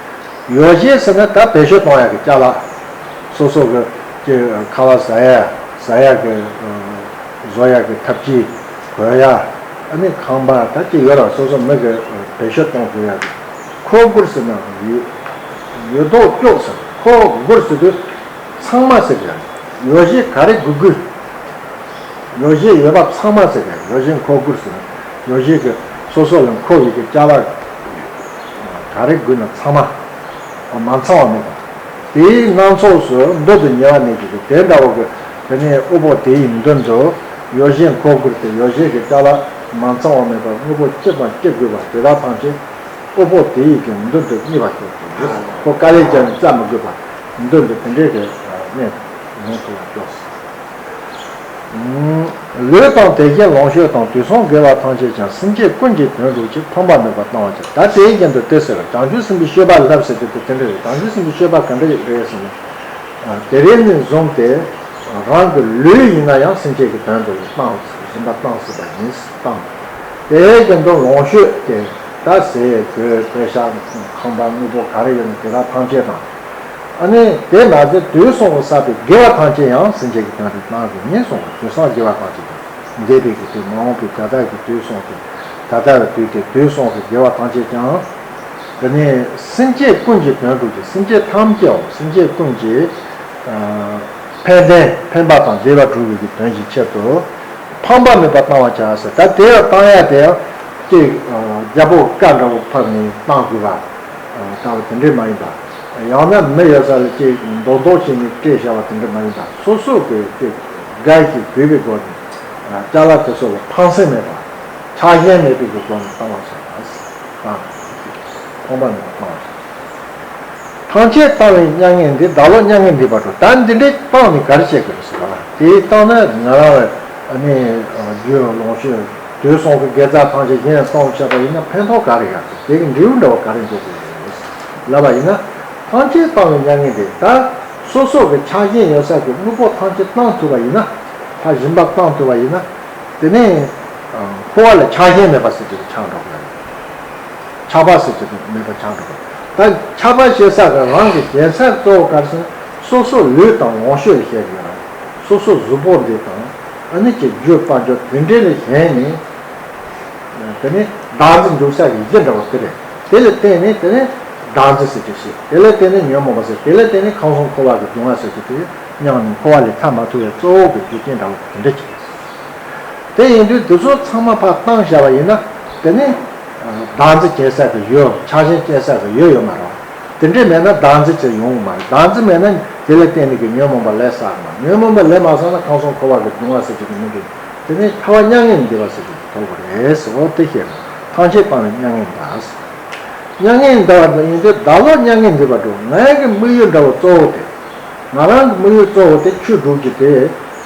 ཡོ་བྱད་ཟེར་ན་ད་བེད་སྤྱོད་གཏོང་ཡ་གི་ཅ་ལག་སོ་སོ་གི་ཀྱི་ཁ་ལག་ཟ་ཡ། ཟ་ཡ་གི་བཟོ་ཡ་གི་ཐབ་ཀྱི་གོས་ཡ། ཨ་ནི་ཁང་པ་ད་ཅི་ཡོད་ར་སོ་སོ་མི་གི་བེད་སྤྱོད་གཏོང་དགོས་ཡ་གི། མཁོ་དགུར་ཟེར་ན་ཡོད་ཡོད་དོ་ཅོག་ཟེར། མཁོ་དགུར་ཟེར་དུས་ཚང་མ་ཟེར་གི། ཡོ་བྱད་ག་རེ་དགོས་དགོས། ཡོ་བྱད་ཡོད་པ་ཚང་མ་ཟེར་གི། ཡོ་བྱད་མཁོ་དགུར་ཟེར་ན་ཡོ་བྱད་གི་སོ་སོ་ལ་མཁོ་བའི་གི་ཅ་ལག་ག་རེ་དགོས་ན་ཚང་མ། མ་ཚང་བ་མེད་པ། དེའི་སྣ་ཚོགས་སུ་མདུན་དུ་ཉེ་བར་གནས་ཀྱི་འདུག་དེ་འདྲ་བོ་གི་དེ་ནས་དབུལ་པོ་དེ་ཡི་མདུན་དུ་ཡོ་བྱད་མཁོ་དགུར་ཏེ། ཡོ་བྱད་ཀྱི་ཅ་ལག་མ་ཚང་བ་མེད་པར་དངོས་པོ་ཅི་དང་ཅི་དགོས་པ་དེ་དག་ཐམས་ཅད་དབུལ་པོ་དེ་ཡི་གི་མདུན་དུ་རྙེད་པར་ཤོག་ཅིག་ཁོ་དཀའ་ལས་བརྒྱབ་ནས་བཙལ་མི་དགོས་པར་མདུན་དུ་དེ་འདྲའི་གི་གནས་ཡོང་ཐུབ་པར་ཤོག་ལུས་དང་དེ་བཞིན་ལོངས་སྤྱོད་དང་། དུས་གསུམ་དགེ་བ་ཐམས་ཅད་ཀྱང་། སེམས་ཅན་ཀུན་གྱི་དོན་སྒྲུབ་ཕྱིར། ཕངས་པ་མེད་པར་བཏང་བར་བྱ། ད་དེའི་རྒྱན་དུ་དེ་ཟེར། བྱང་ཆུབ་སེམས་དཔའི་སྤྱོད་པ་ལབ་ཟེར་དུས་དེ་དེ་འདྲ་རེད། བྱང་ཆུབ་སེམས་དཔའི་སྤྱོད་པ་ག་འདྲ་རེད་ཟེར་ན། དེ་རིང་ནས་བཟུང་སྟེ་རང་གི་ལུས་ཡིན་ན་ཡང་སེམས་ཅན་གྱི་དོན་དུ་བཏང་སྦྱིན་པ་བཏང་ཟེར་བ་ཡིན། བཏང་། དེའི་རྒྱན་དུ་ལོངས་སྤྱོད་དེ་ད་ཟས་གོས་པེ་ཤག་ཁང་པ་དངོས་པོ་ག་རེ་ཡོད་ན་དེ་དག་ཐམས་ཅད་དང་། ཨ་ནི་དེ་མ་ཟད་དུས་གསུམ་དུ་བསགས་པའི་དགེ་བ་ཐམས་ཅད་ཡང་སེམས་ཅན་གྱི་དོན་དུ་བཏང་དགོས་ངེས་སོང་བ། དུས་གསུམ་དགེ་བ་ཐམས་ཅད་ཀྱང་འདས་པའི་གི་དུས། མ་འོངས་པའི་ད་ལྟ་གི་དུས་སོང་སྟེ། ད་ལྟ་བའི་དུས་དེ་དུས་གསུམ་གྱི་དགེ་བ་ཐམས་ཅད་ཀྱང་། དེ་ནས་སེམས་ཅན་ཀུན་གྱི་དོན་སྒྲུབ་ཀྱི། སེམས་ཅན་ཐམས་ཅད་འོ་སེམས་ཅན་ཀུན་གྱི་ཕན་བདེ་ཕན་པ་དང་བདེ་བ་སྒྲུབ་པའི་གི་དོན་གྱི་ཆེད་དུ། ཕངས་པ་མེད་པར་བཏང་བར་བྱ་ཟེར། ད་དེ་ཡང་བཏང་ཡ་དེ་ཡང་ཅིག་རྒྱལ་པོ་བཀའ་འདྲ་བོ་ཕབ་ནས་བཏང་དགོས་པ་ལྟ་བུ་དེ་འདྲས་མ་ཡིན་པ། ཡང་ན་མི་ཡོད་ས་ལ་ཅིག་མདོག་མདོག་བྱས་ནས་སྤྲད་བཞག་པ་དེ་འདྲས་མ་ཡིན་པ། སོ་སོ་གི་ཅིག་དགའ་ཞིང་གུས་པའི་སྒོ་ནས་ཅ་ལག་དེ་ཚོ་ལ་ཕངས་སེམས་མེད་པ། ཆགས་ཞེན་མེད་པའི་གི་སྒོ་ནས་བཏང་བར་བྱ། ཁོང་པ་ནས་བཏང་བ། ཐམས་ཅད་སྤངས་པའི་མྱ་ངན་འདས། བདག་བློ་མྱ་ངན་འདས་པར་འགྲོ། ད་འདི་འདྲའི་སྤངས་ནས་ག་རེ་བྱེད་དགོས་ཟེར་བ་ལ། དེ་སྤངས་ན་ང་རང་ལ་ཨ་ནི་རྒྱུ་ལོངས་སྤྱོད་དུས་གསུམ་གྱི་དགེ་རྩ་ཐམས་ཅད་གཞན་ལ་གཏོང་བྱས་པ་ཡིན་ན་ཕན་ཐོགས་ག་རེ་ཡོད་ཟེར། དེ་གི་འབྲས་བུ་འདྲ་བ་ག་རེ་འཇོག་དགོས་རེད་ལབ་པ་ཡིན་ན། ཐམས་ཅད་སྤངས་པའི་མྱ་ངན་འདས། ད་སོ་སོ་གི་ཆགས་ཞེན་ཡོད་ས་གི་དངོས་པོ་ཐམས་ཅད་སྤང་ཐུབ་པ་ཡིན་ན། ད་སྦྱིན་པ་སྤང་ཐུབ་པ་ཡིན་ན། དེ་ནས་འཁོར་བ་ལ་ཆགས་ཞེན་མེད་པ་ཟེར་གྱི་ཆགས་འགྲོ་གི་རེད། ཆགས་པ་ཟེར་གྱི་མེད་པ་ཆགས་འགྲོ་གི་རེད། ད་ཆགས་པ་ཞེ་ས་གི་རང་གི་ཞེ་ས་གཙོ་བོ་ག་རེ་ཟེར་ན། སོ་སོ་ལུས་དང་ལོངས་སྤྱོད་ལ་ཞེན་གྱི་རང་། སོ་སོ་གཟུགས་པོ་འདི་དང་། ཨ་ནི་ཅིག་རྒྱུ་དཔལ་འབྱོར་དེ་འདྲའི་ལ་ཞེན་ནས། དེ་ནི་བདག་འཛིན་འཇུག་ས་ཀྱི་གཞི་འདྲ་བོ་དེ་རེད། དེ་ལ་བརྟེན་ནས་དེ་ནི་བདག་འཛིན་ཟེར་གྱི་ཞིག་དེ་ལ་བརྟེན་ནས་ཉོན་མོངས་པ་ཟེར། དེ་ལ་བརྟེན་ནས་ཁམས་གསུམ་འཁོར་བ་གི་སྡུག་བསྔལ་ཟེར་གྱི་དེ་མྱངས་ནས་འཁོར་བ་ལས་ཐར་མ་ཐུབ་པའི་གཙོ་བོ་གི་རྒྱུ་རྐྱེན་འདྲ་བོ་དེ་འདྲ་ཅིག་རེད། དེ་ཡིན་དུས་དེ་ཚོ་ཚང་མ་ཕར་བཏང་བཞག་པ་ཡིན་ན། དེ་ནི་བདག་འཛིན་སྐྱེ་ས་གི་ཡུལ། ཆགས་ཞེན་སྐྱེ་ས་གི་ཡུལ་ཡོད་མ་རེད། དེ་འདྲས་མེད་ན་བདག་འཛིན་བྱེད་ཡོང་གི་མ་རེད། བདག་འཛིན་མེད་ན་དེ་ལ་བརྟེན་ནས་ཀྱི་ཉོན་མོངས་པ་ལས་བསགས་མ། ཉོན་མོངས་པ་ལས་མ་བསགས་ན་ཁམས་གསུམ་འཁོར་བ་གི་སྡུག་བསྔལ་ཟེར་གྱི་གི་མི་འདུག་དེ་ནས་ཐར་པ་མྱ་ངན་ལས་འདས་པ་ཟེར་གྱི་ཐོབ་པ་རེད་ཟེར། འོ་དེ་བཤད་ན་ཐམས་ཅད་སྤངས་པའི་མྱ་ངན་འདས། མྱ་ངན་འདས་པ་དང་ཡིན་ཏེ་བདག་བློ་མྱ་ངན་འདས་པར་འགྲོ། ངའི་གི་དམིགས་ཡུལ་འདྲ་བོ་གཙོ་བོ་དེ། ང་རང་གི་དམིགས་ཡུལ་གཙོ་བོ་དེ་ཆོས་སྒྲུབ་ཀྱི་དེ།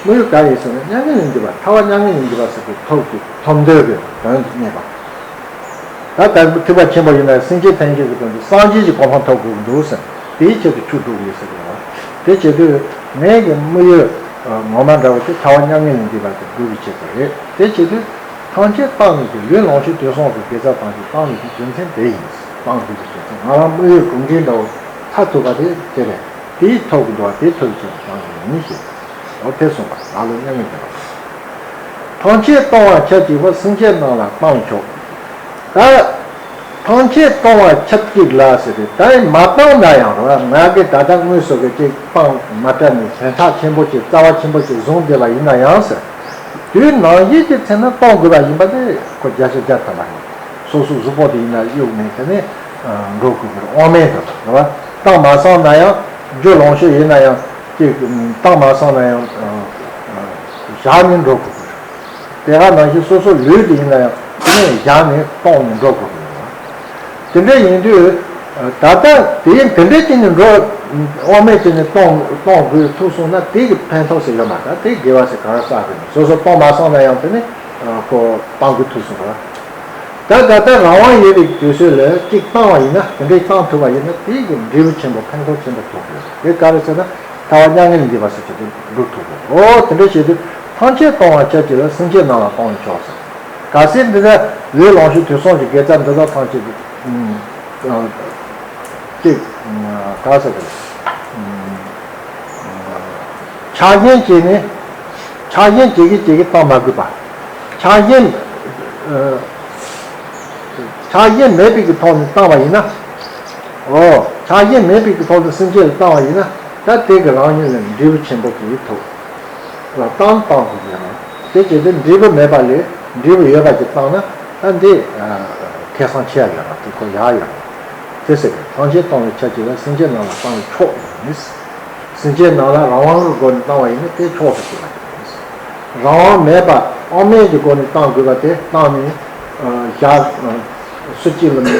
དམིགས་ཡུལ་ག་ཡིན་ཟེར་ན་མྱ་ངན་ལས་འདས་པ། ཐར་པ་མྱ་ངན་ལས་འདས་པ་ཟེར་གྱི་ཐོབ་ཀྱི་ཐོབ་འདོད་ཀྱི་དོན་དུ་གནས་པ། ད་ལྟ་ཐེག་པ་ཆེན་པོ་ཡིན་ན་སེམས་བསྐྱེད་ཐམས་ཅད་ཀྱི་དོན་དུ་སངས་རྒྱས་ཀྱི་གོ་འཕང་ཐོབ་དགོས་ཀྱི་འདུག་ཟེར། དེའི་ཆེད་དུ་ཆོས་སྒྲུབ་དགོས་ཟེར་གྱི་ཡོད། དེ་བྱེད་དུས་ངའི་གི་དམིགས་ཡུལ་ངོ་མ་འདྲ་བོ་དེ་ཐར་པ་མྱ་ངན་ལས་འདས་པ་དེ་སྒྲུབ་པའི་ཆེད་དུ་རེད། དེ་བྱེད་དུས་ཐམས་ཅད་སྤངས་ནས་ཀྱི་ལུས་ལོངས་སྤྱོད་དུས་གསུམ་གྱི་དགེ་རྩ་ཐམས་ཅད་སྤངས་ནས་ཀྱི་རྒྱུ་མཚན་དེ་ཡིན། སྤངས་དགོས་པའི་རྒྱུ་མཚན། ང་རང་དམིགས་ཡུལ་གང་གིན་འདྲ་བོ་ཐར་ཐུབ་པ་དེ་དེ་རེད། དེའི་ཐོབ་ཀྱི་འདུག་པ་དེ་ཐོབ་ཀྱི་ཆེད་དུ་སྤངས་ཀྱི་ཡིན་ཞེས། འོ་དེ་གསུངས་པ། བདག་བློ་མྱ་ངན་འདས་པ། ཐམས་ཅད་སྤོང་བར་ཆ་བྱེད་པ། སེམས་ཅན་རྣམས་ལ་སྤང་མཆོག་ད་ཐམས་ཅད་སྤོང་བར་ཆ་བྱེད་ལ་ཟེར་ཏེ། ད་མ་སྤངས་ན་ཡང་རེད་བ། ང་གིས་ད་ལྟ་དངོས་སུ་གི་ཅིག་སྤང་མ་སྤྲད་ནས་ཞན་ཆ་ཆེན་པོ་ཅིག་རྩ་བ་ཆེན་པོ་ཅིག་བཟུང་བསྡད་པ་ཡིན་ན་ཡང་ཟེར། དུས་ནམ་ཞིག་གི་ཚེ་ན་སྤང་དགོས་པ་ཡིན་པ་དེ་ཁོ་བརྒྱ་ཆ་བརྒྱ་ཐམ་པ་རེད། སོ་སོ་གཟུགས་པོ་དེ་ཡིན་ན་གཡུག་ནས་དེ་ནས་འགྲོ་དགོས་ཀྱི་རེད། དབང་མེད་དུ་རེད་བ། སྤང་མ་སྤངས་ན་ཡང་རྒྱུ་ལོངས་སྤྱོད་ཡིན་ན་ཡང་ཅིག་སྤང་མ་སྤངས་ན་ཡང་བཞག་ནས་འགྲོ་དགོས་ཀྱི་རེད། དེ་ག་ནང་བཞིན་སོ་སོ་ལུས་དེ་ཡིན་ན་ཡང་དེ་ནས་བཞག་ནས་སྤངས་ནས་འགྲོ་དགོས་ཀྱི་རེད། དེ་འདྲ་ཡིན་དུས་ད་ལྟ་དེ་དེ་འདྲ་བྱས་ནས་འགྲོ། དབང་མེད་བྱས་ནས་སྤང་སྤང་དགོས་ཐུག་སོང་ན་དེ་གི་ཕན་ཐོགས་ཟེར་ཡོད་མ་རེད། དེ་དགེ་བ་ཟེར་ག་རེ་བསགས་དགོས་ན། སོ་སོ་སྤང་མ་སྤངས་ན་ཡང་དེ་ནས་ཁོ་སྤང་དགོས་ཐུག་སོང་ར། ད་ད་ལྟ་རང་དབང་ཡོད་པའི་དུས་ཚོད་ལ་གཅིག་བཏང་བ་ཡིན་ན། དེ་འདྲའི་བཏང་ཐུབ་པ་ཡིན་ན་དེ་གི་འབྲས་བུ་ཆེན་པོ་ཕན་ཐོགས་ཆེན་པོ་ཐོབ་དགོས། དེ་ག་རེ་ཟེར་ན་ཐར་པ་མྱ་ངན་ལས་འདས་པ་ཟེར་གྱི་དེ་འགྲུབ་ཐུབ་དགོས། འོ་དེ་འདྲ་བྱེད་དུས་ཐམས་ཅད་སྤོང་བར་ཆ་བྱེད་ལ། སེམས་ཅན་རྣམས་ལ་སྤང་མཆོག་ཟེར། གལ་སྲིད་འདི་ལྟར་ལུས་ལོངས་སྤྱོད་དུས་གསུམ་གྱི་དགེ་རྩ་འདི་དག་ཐམས་ཅད་ཀྱི་གཅིག་ག་ཟེར་གི་ཆགས་ཞེན་བྱས་ནས། ཆགས་ཞེན་བྱེད་ཀྱི་བྱེད་ཀྱི་བཏང་མ་དགོས་པ། ཆགས་ཞེན་ཆགས་ཞེན་མེད་པའི་གི་ཐོག་ནས་བཏང་བ་ཡིན་ན། འོ། ཆགས་ཞེན་མེད་པའི་གི་ཐོག་ནས་སེམས་ཅན་ལ་བཏང་བ་ཡིན་ན། ད་དེ་གི་རང་ཉིད་ལ་འབྲས་བུ་ཆེན་པོ་གི་ཐོབ། ལ་བཏང་བཏང་དགོས་ཀྱི་རེད། དེ་བྱེད་དུས་འབྲས་བུ་མེད་པ་ལས་འབྲས་བུ་ཡོད་པ་ཅིག་བཏང་ན་ད་འདི་ཁེ་བཟང་ཆེ་ཡ་ཡོད་རེད། དེ་ཁོ་ཡག་ཡོད་རེད། དེ་ཟེར་གི་ཐམས་ཅད་སྤོང་བའི་ཆ་བྱེད་ལ། སེམས་ཅན་རྣམས་ལ་སྤང་མཆོག་ཡིན། སེམས་ཅན་རྣམས་ལ་རང་དབང་གི་སྒོ་ནས་བཏང་བ་ཡིན་ན་དེ་མཆོག་ཏུ་གྱུར་པ་ཡིན། རང་དབང་མེད་པ་དབང་མེད་ཀྱི་སྒོ་ནས་བཏང་དགོས་པ་དེ་བཏང་ནས་བཞག་སུ་གཅིག་ལ་དེ་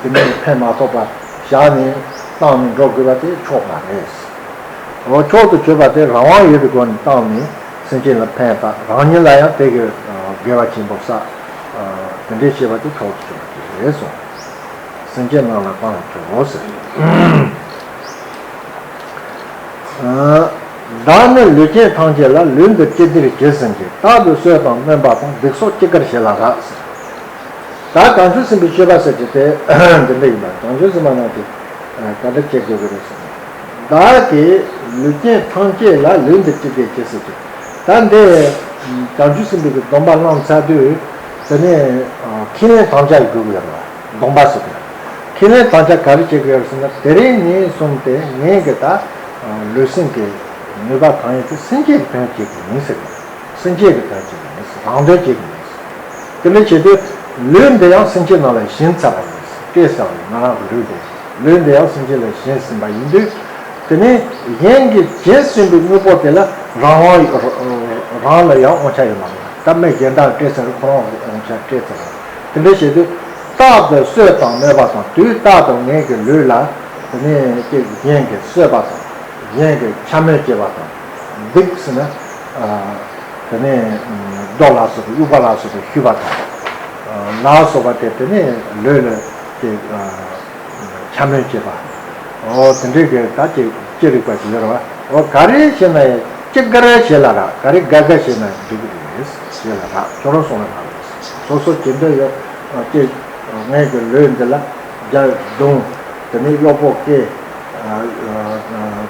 ནས་ཕན་མ་ཐོགས་པ་བཞག་ནས་བཏང་ནས་འགྲོ་དགོས་པ་དེ་མཆོག་མ་རེད། འོ། མཆོག་ཏུ་གྱུར་པ་དེ་རང་དབང་ཡོད་པའི་སྒོ་ནས་བཏང་ནས་སེམས་ཅན་ལ་ཕན་དང་རང་ཉིད་ལ་ཡང་དེ་གི་དགེ་བ་ཆེན་པོ་བསགས། དེ་འདྲའི་བྱེད་པ་དེ་མཆོག་ཏུ་གྱུར་པ་དེ་རེད་གསུངས། སེམས་ཅན་རྣམས་ལ་སྤང་མཆོག་ཟེར། བདག་ནི་ལུས་ཅན་ཐམས་ཅད་ལ། ལུས་འདི་ཅི་བདེར་ཇི་སྲིད་ཀྱི། རྟག་ཏུ་གསོད་དང་གནོན་པ་དང་། སྡིག་སོགས་ཅི་དགར་བྱེད་ལ་རག་ཟེར། ད་བྱང་ཆུབ་སེམས་དཔའི་སྤྱོད་པ་ཟེར་གྱི་དེ་འདི་འདྲ་ཡིན་པ། བྱང་ཆུབ་སེམས་དཔའ་རྣམས་ཀྱིས་ག་འདྲ་བྱེད་དགོས་ཀྱི་རེད་ཟེར་ན། བདག་གི་ལུས་ཅན་ཐམས་ཅད་ལ། ལུས་འདི་ཅི་བདེར་ཇི་སྲིད་ཀྱི། ད་འདི་བྱང་ཆུབ་སེམས་དཔའི་གི་སྡོམ་པ་བླངས་ཚར་དུས་དེ་ནས་ཁས་ལེན་དམ་བཅའ་ཡི་དགོས་ཀྱི་ཡོད་རེད་བ། སྡོམ་པ་ཟེར་དུས་ཁས་ལེན་དམ་བཅའ་ག་རེ་བྱེད་ཀྱི་ཡོད་རེད་ཟེར་ན། དེ་རིང་ནས་བཟུང་སྟེ་ངས་གི་ད་ལུས་སེམས་ཀྱི་ནུས་པ་གང་ཡོད་དེ་སེམས་ཅན་གྱི་དོན་བྱེད་ཀྱི་ཡིན་ཟེར་གི། སེམས་ཅན་གྱི་དོན་བྱེད་ཀྱི་མིན། རང་དོན་བྱེད་ཀྱི་མིན། དེ་འདྲ་བྱེད་དུས་ལུས་འདི་ཡང་སེམས་ཅན་རྣམས་ལ་བྱིན་ཚར་བ་ཡིན། སྤྲད་ཚར་བ་ཡིན། ང་རང་གི་ལུས་འདི། ལུས་འདི་ཡང་སེམས་ཅན་ལ་བྱིན་ཟིན་པ་ཡིན་དུས། དེ་ནས་གཞན་གྱིས་བྱིན་ཟིན་པའི་དངོས་པོ་དེ་ལ་རང་དབང་། རང་ལ་ཡང་དབང་ཆ་ཡོད་མ་རེད། ད་མི་གཞན་དག་སྤྲད་ཚར་རེད། ཁོ་རང་གི་དབང་ཆ་སྤྲད་ཚར་རེད། དེ་འདྲ་བྱེད་དུས། རྟག་ཏུ་གསོད་དང་སྨོད་པ་དང་། དུས་རྟག་ཏུ་ངའི་གི་ལུས་ལ་དེ་ནས་ཀྱི་གཞན་གྱི་གསོད་པ་དང་། གཞན་གྱི་འཕྱ་སྨོད་བྱེད་པ་དང་། སྡིག་ཟེར་ན། ཨ། དེ་ནས་རྡོ་ལ་སོགས་པའི་དབྱུག་པ་ལ་སོགས་པའི་གཞུ་བ་དང་། ལ་སོགས་པ་དེ་དེ་ནས་ལུས་ལ་ཀྱི། ཨ། འཕྱ་སྨོད་བྱེད་པ། འོ་དེ་འདྲའི་གི་ད་ཅི་ཅི་རིགས་པ་ཅིག་ཡོད་རེད་བ། འོ་ག་རེ་བྱས་ན་ཡང་ཅི་དགར་བྱས་ལ་རག་ག་རེ་དགའ་དགའ་བྱས་ན་འགྲིག་གི་རེད། བྱས་ལ་རག་ཁྱོད་རང་སོང་ལ་རག་རེད། སོ་སོ་ཅི་འདོད་ཡོད། ཅི་ངའི་གི་ལུས་འདི་ལ་རྒྱ་རྡུང་། དེ་ནས་གཡོག་པོ་སྐྱེ།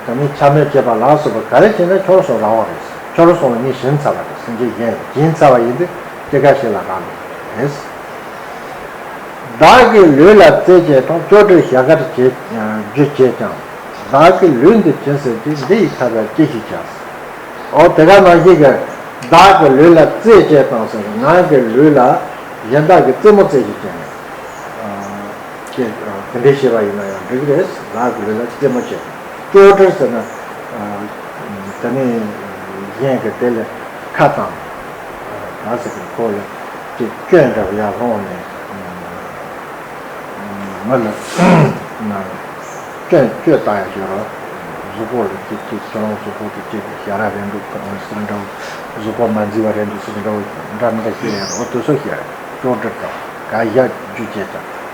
དེ་ནས་འཕྱ་སྨོད་བྱེད་པ་ལ་སོགས་པ་ག་རེ་བྱས་ན་ཁྱོད་རང་སོང་རག་བ་རེད། ཁྱོད་རང་སོང་ལ་ངས་ཞེན་ཚར་བ་རེད། སེམས་ཅན་གཞན་ཞེན་ཚར་བ་ཡིན་དུས་ཅི་དགའ་བྱས་ལ་རག་རེད། བདག་གི་ལུས་ལ་རྩེད་བྱེད་དང་། ཅོ་འདྲི་ཞག་དཀར་བྱེད་རྒྱུ་བྱེད་ཀྱང་། བདག་གི་ལུས་འདི་ཇི་སྲིད་ཅི། འདི་ཡི་ཁ་ཟས་ཅི་ཞིག་བྱ། འོ་དེ་ག་ནང་བཞིན་གྱི་བདག་གི་ལུས་ལ་རྩེད་བྱེད་དང་ཟེར། ང་གི་ལུས་ལ་གཞན་དག་གི་རྩེད་མོ་རྩེད་ཞིག་བྱས་ནས། ཨ། ཅེས་དེ་འདྲའི་བྱས་པ་ཡིན་ན་ཡང་འགྲིག་རེད། བདག་གི་ལུས་ལ་རྩེད་མོ་བྱེད། ཅོ་འདྲི་ཟེར་ན། ཨ། དེ་ནས་གཞན་གྱི་དེ་ལ་ཁ་བཏང་། ཨ། ཟེར་གི་ཁོ་ལ་ཅིག་སྐྱོན་འདྲ་བ་ཡར་སློང་ནས། མི་ལ་སྐྱོན་སྐྱོན་བཏང་ཡ་ཡོད་རོ། གཟུགས་པོ་ལ་ཅིག་ཅིག་ཁྱོད་རང་གཟུགས་པོ་དེ་ཅིག་ཞྭ་ར་རེད་འདུག་ཟེར་འདྲ་བོ། གཟུགས་པོ་མ་མཛེས་པ་རེད་འདུག་ཟེར་འདྲ་བོ་འདྲ་མི་འདྲ་ཞིག་རེད་རོ། དེ་ཚོ་ཞིག་རེད། ཅོ་འདྲི་དང་ག་ཡ་རྒྱུ་བྱས་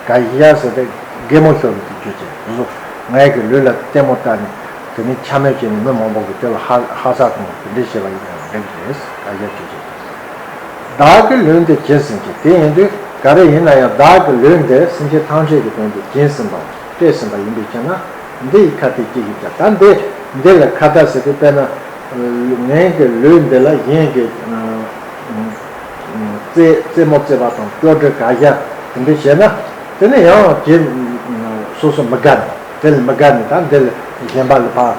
ཀྱང་། ག་ཡ་ཟེར་ཏེ་གད་མོ་ཤོར་བའི་རྒྱུ་བྱས། དེ་ཚོ་ངའི་གི་ལུས་ལ་ལྟད་མོ་བལྟས་ནས་དེ་ནས་འཕྱ་སྨོད་བྱས་ནས་མི་མང་པོ་གི་དེ་ལ་ཧ་ཧ་ས་གཏོང་བ་དེ་འདྲས་བྱས་པ་ཡིན་ན་ཡང་འགྲིག་རེད། ག་ཡ་རྒྱུ་བྱས། བདག་གི་ལུས་འདི་བྱིན་ཟིན་གྱི། དེ་ཡིན་དུས་ག་རེ་ཡིན་ན་ཡང་བདག་གི་ལུས་འདི་སེམས་ཅན་ཐམས་ཅད་ཀྱི་དོན་དུ་བྱིན་ཟིན་པ་སྤྲད་ཟིན་པ་ཡིན་པའི་ཕྱིར་ན། འདི་ཡི་ཁ་ཏས་ཅི་ཞིག་བྱ། ད་འདི་འདི་ལ་ཁ་ཏ་ཟེར་དུས་དཔེར་ན་ངའི་གི་ལུས་འདི་ལ་གཞན་གྱི་རྩེད་རྩེད་མོ་རྩེད་པ་དང་ཅོ་འདྲི་ག་ཡ་དེ་འདྲ་བྱས་ན། དེ་ནི་ཡང་དེ་སོ་སོ་མི་དགའ་ནས། དེ་ལ་མི་དགའ་ནས་ད་འདི་ལ་གཞན་པ་ལ་ཕར་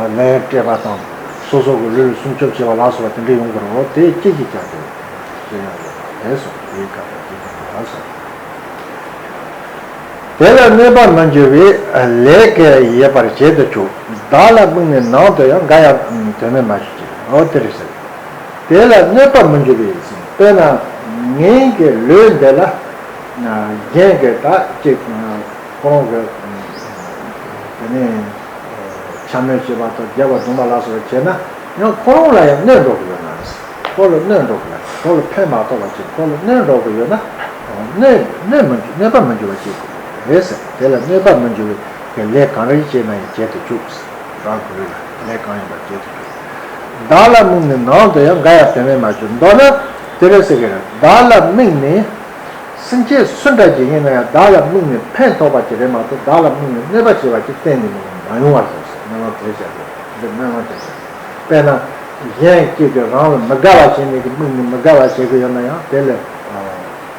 ལན་སྤྲད་པ་དང་། སོ་སོ་གི་ལུས་ལ་སྲུང་སྐྱོབ་བྱེད་པ་ལ་སོགས་པ་དེ་འདྲ་ཡོང་གི་རེད། འོ་དེ་ཅི་ཞིག་བྱ་དགོས་ཅེས་ཡང་ཡོད་པ་ལས་སོ། དེའི་སྐབས་ལ་ཅི་བྱ་དགོས་ལ་སོ། དེ་ལ་གནོད་པ་མི་འགྱུར་བའི་ལས་ཀྱིས་ཡོད་པར་བྱེད་དུ་ཆུག་བདག་ལ་དམིགས་ནས་ནམ་དུ་ཡང་། འགའ་ཡང་དོན་མེད་མ་བྱེད་ཅིག་འོ་དེ་རེད་ཟེར། དེ་ལ་གནོད་པ་མི་འགྱུར་བའི་ཟེར། དཔེར་ན་ངའི་གི་ལུས་འདི་ལ་གཞན་གྱི་ད་ཅིག་ཁོ་རང་གི་དེ་ནས་འཕྱ་སྨོད་བྱེད་པ་དང་རྒྱབ་པ་རྡུང་པ་ལ་སོགས་པ་བྱས་ན་ཡང་ཁོ་རང་ལ་ཡང་གནོད་འགྲོ་གི་ཡོད་ན། ཁོ་ལ་གནོད་འགྲོ་གི་ཡོད་ན། ཁོ་ལ་ཕན་མ་ཐོགས་པ་ཅིག་ཁོ་ལ་གནོད་འགྲོ་གི་ཡོད་ན། གནོད་གནོད་མི་འགྱུར། གནོད་པ་མི་འགྱུར་བ་ཅིག་རེད་ཟེར། དེ་ལ་གནོད་པ་མི་འགྱུར་བའི་གི་ལས་གང་རེ་བྱས་ན་ཡང་བྱེད་དུ་བཅུག་རང་གི་ལུས་ལ་ལས་གང་ཡིན་པ་བྱེད་དུ་བཅུག་བདག་ལ་དམིགས་ནས་ནམ་དུ་ཡང་། འགའ་ཡང་དོན་མེད་མ་བྱེད། མདོར་ན་དེ་རེད་ཟེར་གི་རེད། བདག་ལ་དམིགས་ནས་སེམས་ཅན་སུ་འདྲ་ཅིག་ཡིན་ན་ཡང་བདག་ལ་དམིགས་ནས་ཕན་ཐོགས་པ་ཅིག་རེད་མ་གཏོགས། བདག་ལ་དམིགས་ནས་གནོད་པ་བྱེད་པ་ཅིག་གཏན་ནས་མི་ཡོང་བར་ཟེར། སྨོན་ལམ་དེ་བྱ་དགོས། འདི་སྨོན་ལམ་དེ་བྱ། དཔེར་ན་གཞན་གཅིག་གིས་རང་ལ་མི་དགའ་བ་བྱས་ནས་ཀྱི་དམིགས་ནས་མི་དགའ་བ་བྱེད་ཀྱི་ཡོད་ན་ཡང་། དེ་ལས་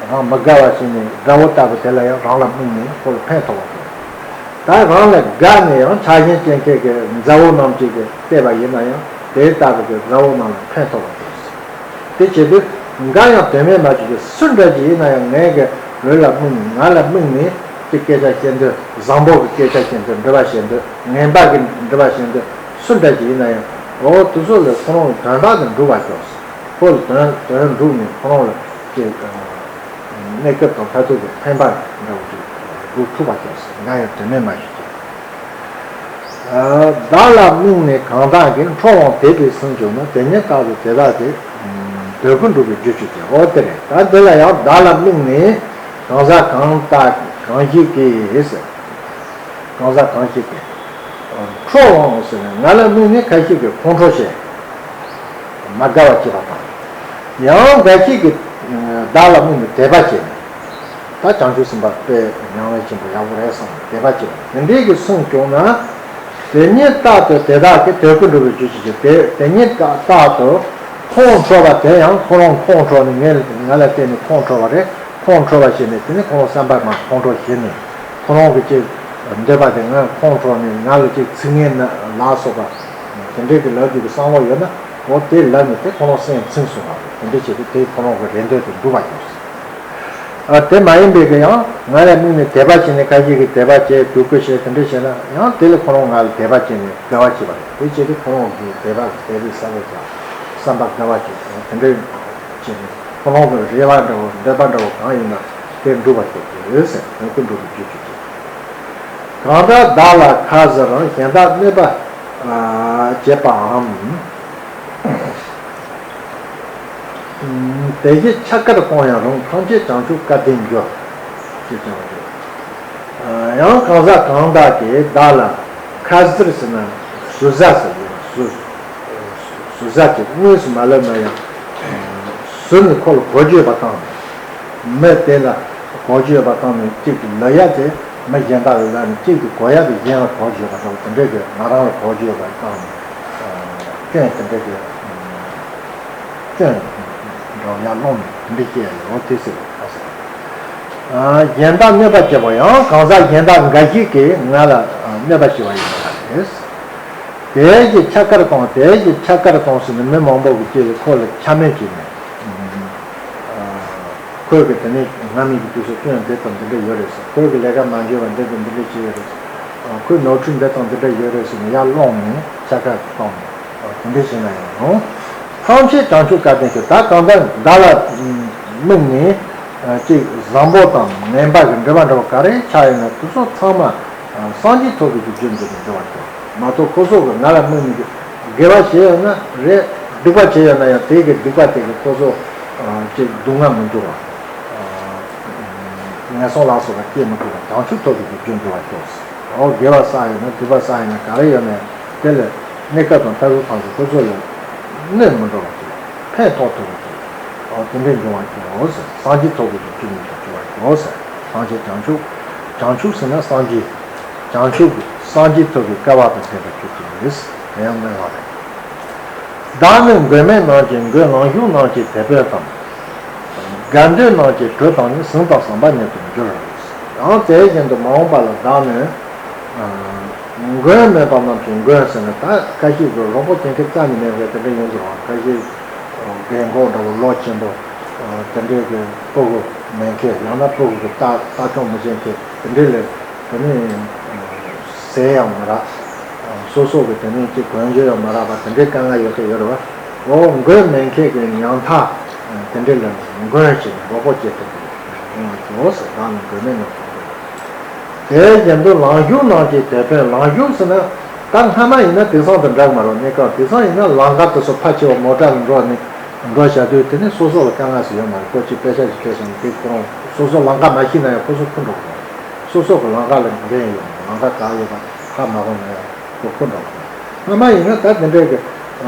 རང་མི་དགའ་བ་བྱས་ནས་དགྲ་བོ་ལྟ་བུ་དེ་ལ་ཡང་རང་ལ་དམིགས་ནས་ཁོ་ལ་ཕན་ཐོགས་པ་དགོས། ད་རང་ལ་དགའ་ནས་ཡང་ཆགས་ཞེན་ཅན་ཁྱེད་ཀྱི་མཛའ་བོ་རྣམས་ཀྱིས་ཀྱི་བལྟས་པ་ཡིན་ན་ཡང་། དེ་ལྟ་བུ་གི་མཛའ་བོ་རྣམས་ལ་ཕན་ཐོགས་པ་དགོས། དེ་བྱེད་དུས་འགའ་ཡང་དོན་མེད་མ་བྱེད་ཀྱི། སུ་འདྲ་ཅིག་ཡིན་ན་ཡང་ངའི་གི་ལུས་ལ་དམིགས་ནས། ང་ལ་དམིགས་ནས་ཀྱི་སྐད་ཆ་བཤད་འདོད། བཟང་པོ་གི་སྐད་ཆ་བཤད་འདོད། འདྲི་བ་བཤད་འདོད། ངན་པ་གི་འདྲི་བ་བཤད་འདོད། སུ་འདྲ་ཅིག་ཡིན་ན་ཡང་། འོ་དེ་ཚོ་ལ་ཁོ་རང་དོན་དག་དེ་འགྲུབ་པ་ཤོག་ཁོ་ལ་དོན་དོན་འགྲུབ་ནས་ཁོ་རང་ལ་ཀྱི་གནས་སྐབས་དང་མཐར་ཐུག་གི་ཕན་པ་འདྲ་བོ་ཅིག་འགྲུབ་ཐུབ་པ་ཤོག་འགའ་ཡང་དོན་མེད་མ་བྱེད་ཀྱི། བདག་ལ་དམིགས་ནས་གང་དག་གིས། ཁྲོ་བའང་དད་པས་ཟིན་བྱུང་ན། དེ་ཉིད་རྟག་ཏུ་དེ་དག་གི་འདོད་དགུ་འགྲུབ་པའི་རྒྱུར་གྱུར་ཅིག་འོ་དེ་རེད། ད་འདི་ལ་ཡང་བདག་ལ་དམིགས་ནས་གང་ཟག་གང་དག་གང་ཞིག་གིས་ཟེར། གང་ཟག་གང་ཞིག་གིས། ཁྲོ་བའང་ཟེར་ན་ང་ལ་དམིགས་ནས་ཁ་ཤས་ཀྱིས་ཁོང་ཁྲོ་བྱེད། མ་དགའ་བ་བྱེད་པ་དང་། ཡང་འགའ་ཞིག་གིས་བདག་ལ་དམིགས་ནས་དད་པ་བྱེད་ནས། ད་བྱང་ཆུབ་སེམས་དཔའ་དཔེ་ཉམས་ལེན་ཆེན་པོ་ཡག་པོ་རེད་བསམ་ནས་དད་པ་བྱེད་པ་དེ་འདྲའི་གི་སོང་བྱུང་ན། དེ་ཉིད་རྟག་ཏུ་དེ་དག་གི་འདོད་དགུ་འགྲུབ་པའི་རྒྱུར་གྱུར་ཅིག་དེ་དེ་ཉིད་རྟག་ཏུ་ཁོང་ཁྲོ་བ་དེ་ཡང་ཁོ་རང་ཁོང་ཁྲོ་ནས་ངས་ང་ལ་བརྟེན་ནས་ཁོང་ཁྲོ་བ་རེད། ཁོང་ཁྲོ་བ་བྱས་ནས་དེ་ནི་ཁོ་རང་བསམ་པ་མ་ཁོང་ཁྲོ་བྱས་ནས་ཁོ་རང་གི་ཅིག་འདོད་པ་དེ་ང་ཁོང་ཁྲོ་ནས་ང་ལ་ཅིག་ཚིག་ངན་ལ་སོགས་པ་དེ་འདྲའི་གི་ལབ་རྒྱུ་གི་བསམ་བློ་ཡོད་ན། འོ་དེ་ལབ་ནས་དེ་ཁོ་རང་སེམས་ཚིམ་སོང་བ་དེ་འདྲ་བྱས་ཏེ་དེ་ཁོ་རང་གི་རེ་འདོད་དེ་འགྲུབ་པ་བྱུང་སོང་། ཨ། དེ་མ་ཡིན་པའི་གི་ཡང་ང་ལ་དམིགས་ནས་དད་པ་བྱས་ནས་ཁ་ཤས་ཀྱིས་དད་པ་བྱས་གུས་བཀུར་བྱས་དེ་འདྲ་བྱས་ན་ཡང་དེ་ལས་ཁོ་རང་ང་ལ་དད་པ་བྱས་ནས་དགའ་བ་བྱེད་པ་རེད། དེ་བྱས་ཏེ་ཁོ་རང་གི་དད་པ་དད་པའི་བསམ་པ་དང་བསམ་པ་དགའ་བ་བྱེད་དེ་འདྲ་བྱས་ནས་ཁོ་རང་གི་རེ་བ་འདྲ་བོ་འདོད་པ་འདྲ་བོ་གང་ཡིན་ན། དེ་འགྲུབ་པར་བྱེད་དགོས་ཟེར། དོན་དུ་འགྲུབ་པའི་རྒྱུ་བྱེད་དགོས། གང་དག་བདག་ལ་ཁ་ཟེར་རང་། གཞན་དག་གནོད་པ་བྱེད་པའམ། དེ་བཞིན་ཆ་དཀར་གང་ཡང་རུང་། ཐམས་ཅད་བྱང་ཆུབ་སྐལ་ལྡན་འགྱུར། ཞེས་བྱ་བ་རེད། ཡང་གང་ཟག་གང་དག་གིས་བདག་ལ་ཁ་ཟེར་ཟེར་ན་ཟུར་ཟ་ཟེར་ཡོད། ཟུར་ཟུར་ཟ་དེ་དངོས་སུ་མ་ལབ་ན་ཡང་ཟུར་ནས་ཁོ་ལ་གོ་བརྗོད་པ་བཏང་ནས། མི་དེ་ལ་གོ་བརྗོད་པ་བཏང་ནས་གཅིག་གིས་ལབ་ཡ་དེ་མི་གཞན་དག་ལ་ལབ་ནས། གཅིག་གིས་གོ་ཡ་དེ་གཞན་ལ་གོ་བརྗོད་པ་དང་། དེ་འདྲ་གི་ང་རང་ལ་གོ་བརྗོད་པ་བཏང་ནས་སྐྱོན་དེ་འདྲ་གི་སྐྱོན་འདྲ་བ་ཡར་སློང་ནས་དེ་འདྲ་སྐྱེ་ཡ་ཡོད་དེ་ཟེར་བ་ཟེར། གཞན་དག་གནོད་པ་བྱེད་པ་ཡང་། གང་ཟག་གཞན་དག་འགའ་ཞིག་གིས་ང་ལ་གནོད་པ་བྱེད་པ་ཡིན་པ་རེད། དེ་བཞིན་ཆ་དཀར་གང་། དེ་བཞིན་ཆ་དཀར་གང་ཟེར་ནས་མི་མང་པོ་གིས་ཁོ་ལ་ཆ་མེད་བྱས་ནས། ཁོས་གི་དེ་ནས་སྔ་མའི་གི་དུས་སུ་སྐྱོན་འདི་དང་འདི་འདྲ་ཡོད་རེད་ཟེར། ཁོས་གི་ལས་ཀ་མ་འཇོན་པ་འདི་དང་འདི་འདྲ་བྱས་ཡོད་རེད་ཟེར། ཁོའི་ནོར་འཁྲུལ་འདི་དང་འདི་འདྲ་ཡོད་རེད་ཟེར་ནས་ཡར་སློང་ནས་ཆ་དཀར་གཏོང་ནས། དེ་འདྲ་བྱས་ན་ཡང་རུང་། ཐམས་ཅད་བྱང་ཆུབ་སྐལ་ལྡན་གྱི། ད་གང་ལྟར་བདག་ལ་དམིགས་ནས་ཅིག་བཟང་པོ་དང་ངན་པ་གི་འབྲེལ་བ་འདྲ་བ་ག་རེ་ཆགས་ཡོད་ན་དེ་ཚོ་ཚང་མ་སངས་རྒྱས་ཐོབ་པའི་རྒྱུ་རྒྱུ་འདི་ནས་འབྲེལ་བ་འདུག་མ་གཏོགས། ཁོ་ཚོ་གི་ང་ལ་དམིགས་ནས་དགེ་བ་བྱས་ཡོད་ན་རེད། སྡིག་པ་བྱས་ཡོད་ན་ཡང་དེ་གི་སྡིག་པ་དེ་གི་ཁོ་ཚོ་ཅིག་སྡུག་བསྔལ་མི་འགྱུར་བ། ངན་སོང་ལ་སོགས་པ་སྐྱེ་མི་དགོས་པ། བྱང་ཆུབ་ཐོབ་པའི་རྒྱུར་འགྱུར་བར་ཤོག། འོ་དགེ་བ་བསགས་ཡོད་ན་སྡིག་པ་བསགས་ཡོད་ན་ག་རེ་ཡོད་ན་དེ་ལས་གནས་སྐབས་དང་མཐའ་དག་ཐམས་ཅད་ཁོ་ཚོ་ལ་གནོད་མི་འགྲོ་བར་ཤོག། ཕན་ཐོགས་ཐུབ་པར་ཤོག། འོ་དེ་འདྲའི་འབྱུང་བར་ཤོག་ཟེར། སངས་རྒྱས་ཐོབ་པའི་རྒྱུར་འགྱུར་བར་ཤོག་ཟེར། ཐམས་ཅད་བྱང་ཆུབ། བྱང་ཆུབ་ཟེར་ན་སངས་རྒྱས། བྱང་ཆུབ་སངས་རྒྱས་ཐོབ་པའི་སྐལ་བ་དང་ལྡན་པར་གྱུར་ཅིག་ཟེར། དེ་ཡང་སྨོན་ལམ་རེད། བདག་ནི་མགོན་མེད་རྣམས་ཀྱི་མགོན། ལང་གཤོང་རྣམས་ཀྱི་དེད་དཔོན་དང་། དགའ་འདོད་རྣམས་ཀྱི་གྲུ་དང་ནི། ཟིན་དང་ཟམ་པ་ཉིད་དུ་འགྱུར། ཡང་དེ་བཞིན་དུ་མ་འོངས་པ་ལ་བདག་ནི་མགོན་མེད་པ་རྣམས་ཀྱི་མགོན་ཟེར་ན། ད་ཁ་ཤས་ཀྱིས་རོགས་པ་བྱེད་མཁན་རྩ་ནས་མེད་པའི་དེ་འདྲ་ཡོང་གི་རེད་བ། ཁ་ཤས་རྒན་གོག་འདྲ་བོ་ལོ་ཆེན་པོ་དེ་འདྲའི་གི་སྤུ་གུ་མེད་མཁན། ཡང་ན་སྤུ་གུ་གི་ལྟ་ལྟ་སྐྱོང་མི་བྱེད་མཁན་དེ་འདྲའི་ལས། དེ་ནས་ཟས་ཡང་མ་རག། སོ་སོ་གི་དེ་ནས་ཅིག་གོན་རྒྱུ་ཡང་མ་རག་པ་དེ་འདྲའི་དཀའ་ངལ་ཡོད་མཁན་ཡོད་རེད་བ། འོ་མགོན་མེད་མཁན་གྱི་ཉམ་ཐག་དེ་འདྲའི་ལ་མགོན་ཞིག་རོགས་པ་བྱེད་ཐུབ་པའི་ཡོང་བ་ཞིག་འོ་ཟེར། བདག་ནི་མགོན་མེད་རྣམས་ཀྱི་མགོན། དེ་བཞིན་དུ་ལང་གཤོང་རྣམས་ཀྱི་དེད་དཔོན། ལང་གཤོང་ཟེར་ན་ད་སྔ་མ་ཡིན་ན་དེང་སང་དང་འདྲ་གི་མ་རེད། གནས་སྐབས་དེང་སང་ཡིན་ན་ལམ་ཁ་དེ་ཚོ་ཕར་ཕྱི་བ་མོ་ཊ་ལ་འགྲོ་ནས་འགྲོ་བྱ་དུས་དེ་ནས་སོ་སོ་ལ་དཀའ་ངལ་ཞིག་ཡོད་མ་རེད། ཁོ་ཅིག་པེ་ཤ་ཞིག་སྤྲད་སོང་ན་དེ་ཁོ་རང་སོ་སོ་ལམ་ཁ་མ་ཤེས་ན་ཡང་ཁོ་ཚོ་འཁུར་འགྲོ་དགོས། སོ་སོ་གི་ལམ་ཁ་ལ་འགན་ཡོད། ལམ་ཁ་ག་ཡོད་པ་ཧ་མ་གོ་ན་ཡང་ཁོ་འཁུར་འགྲོ་དགོས། སྔ་མ་ཡིན་ན་ད་དེ་འདྲའི་གི་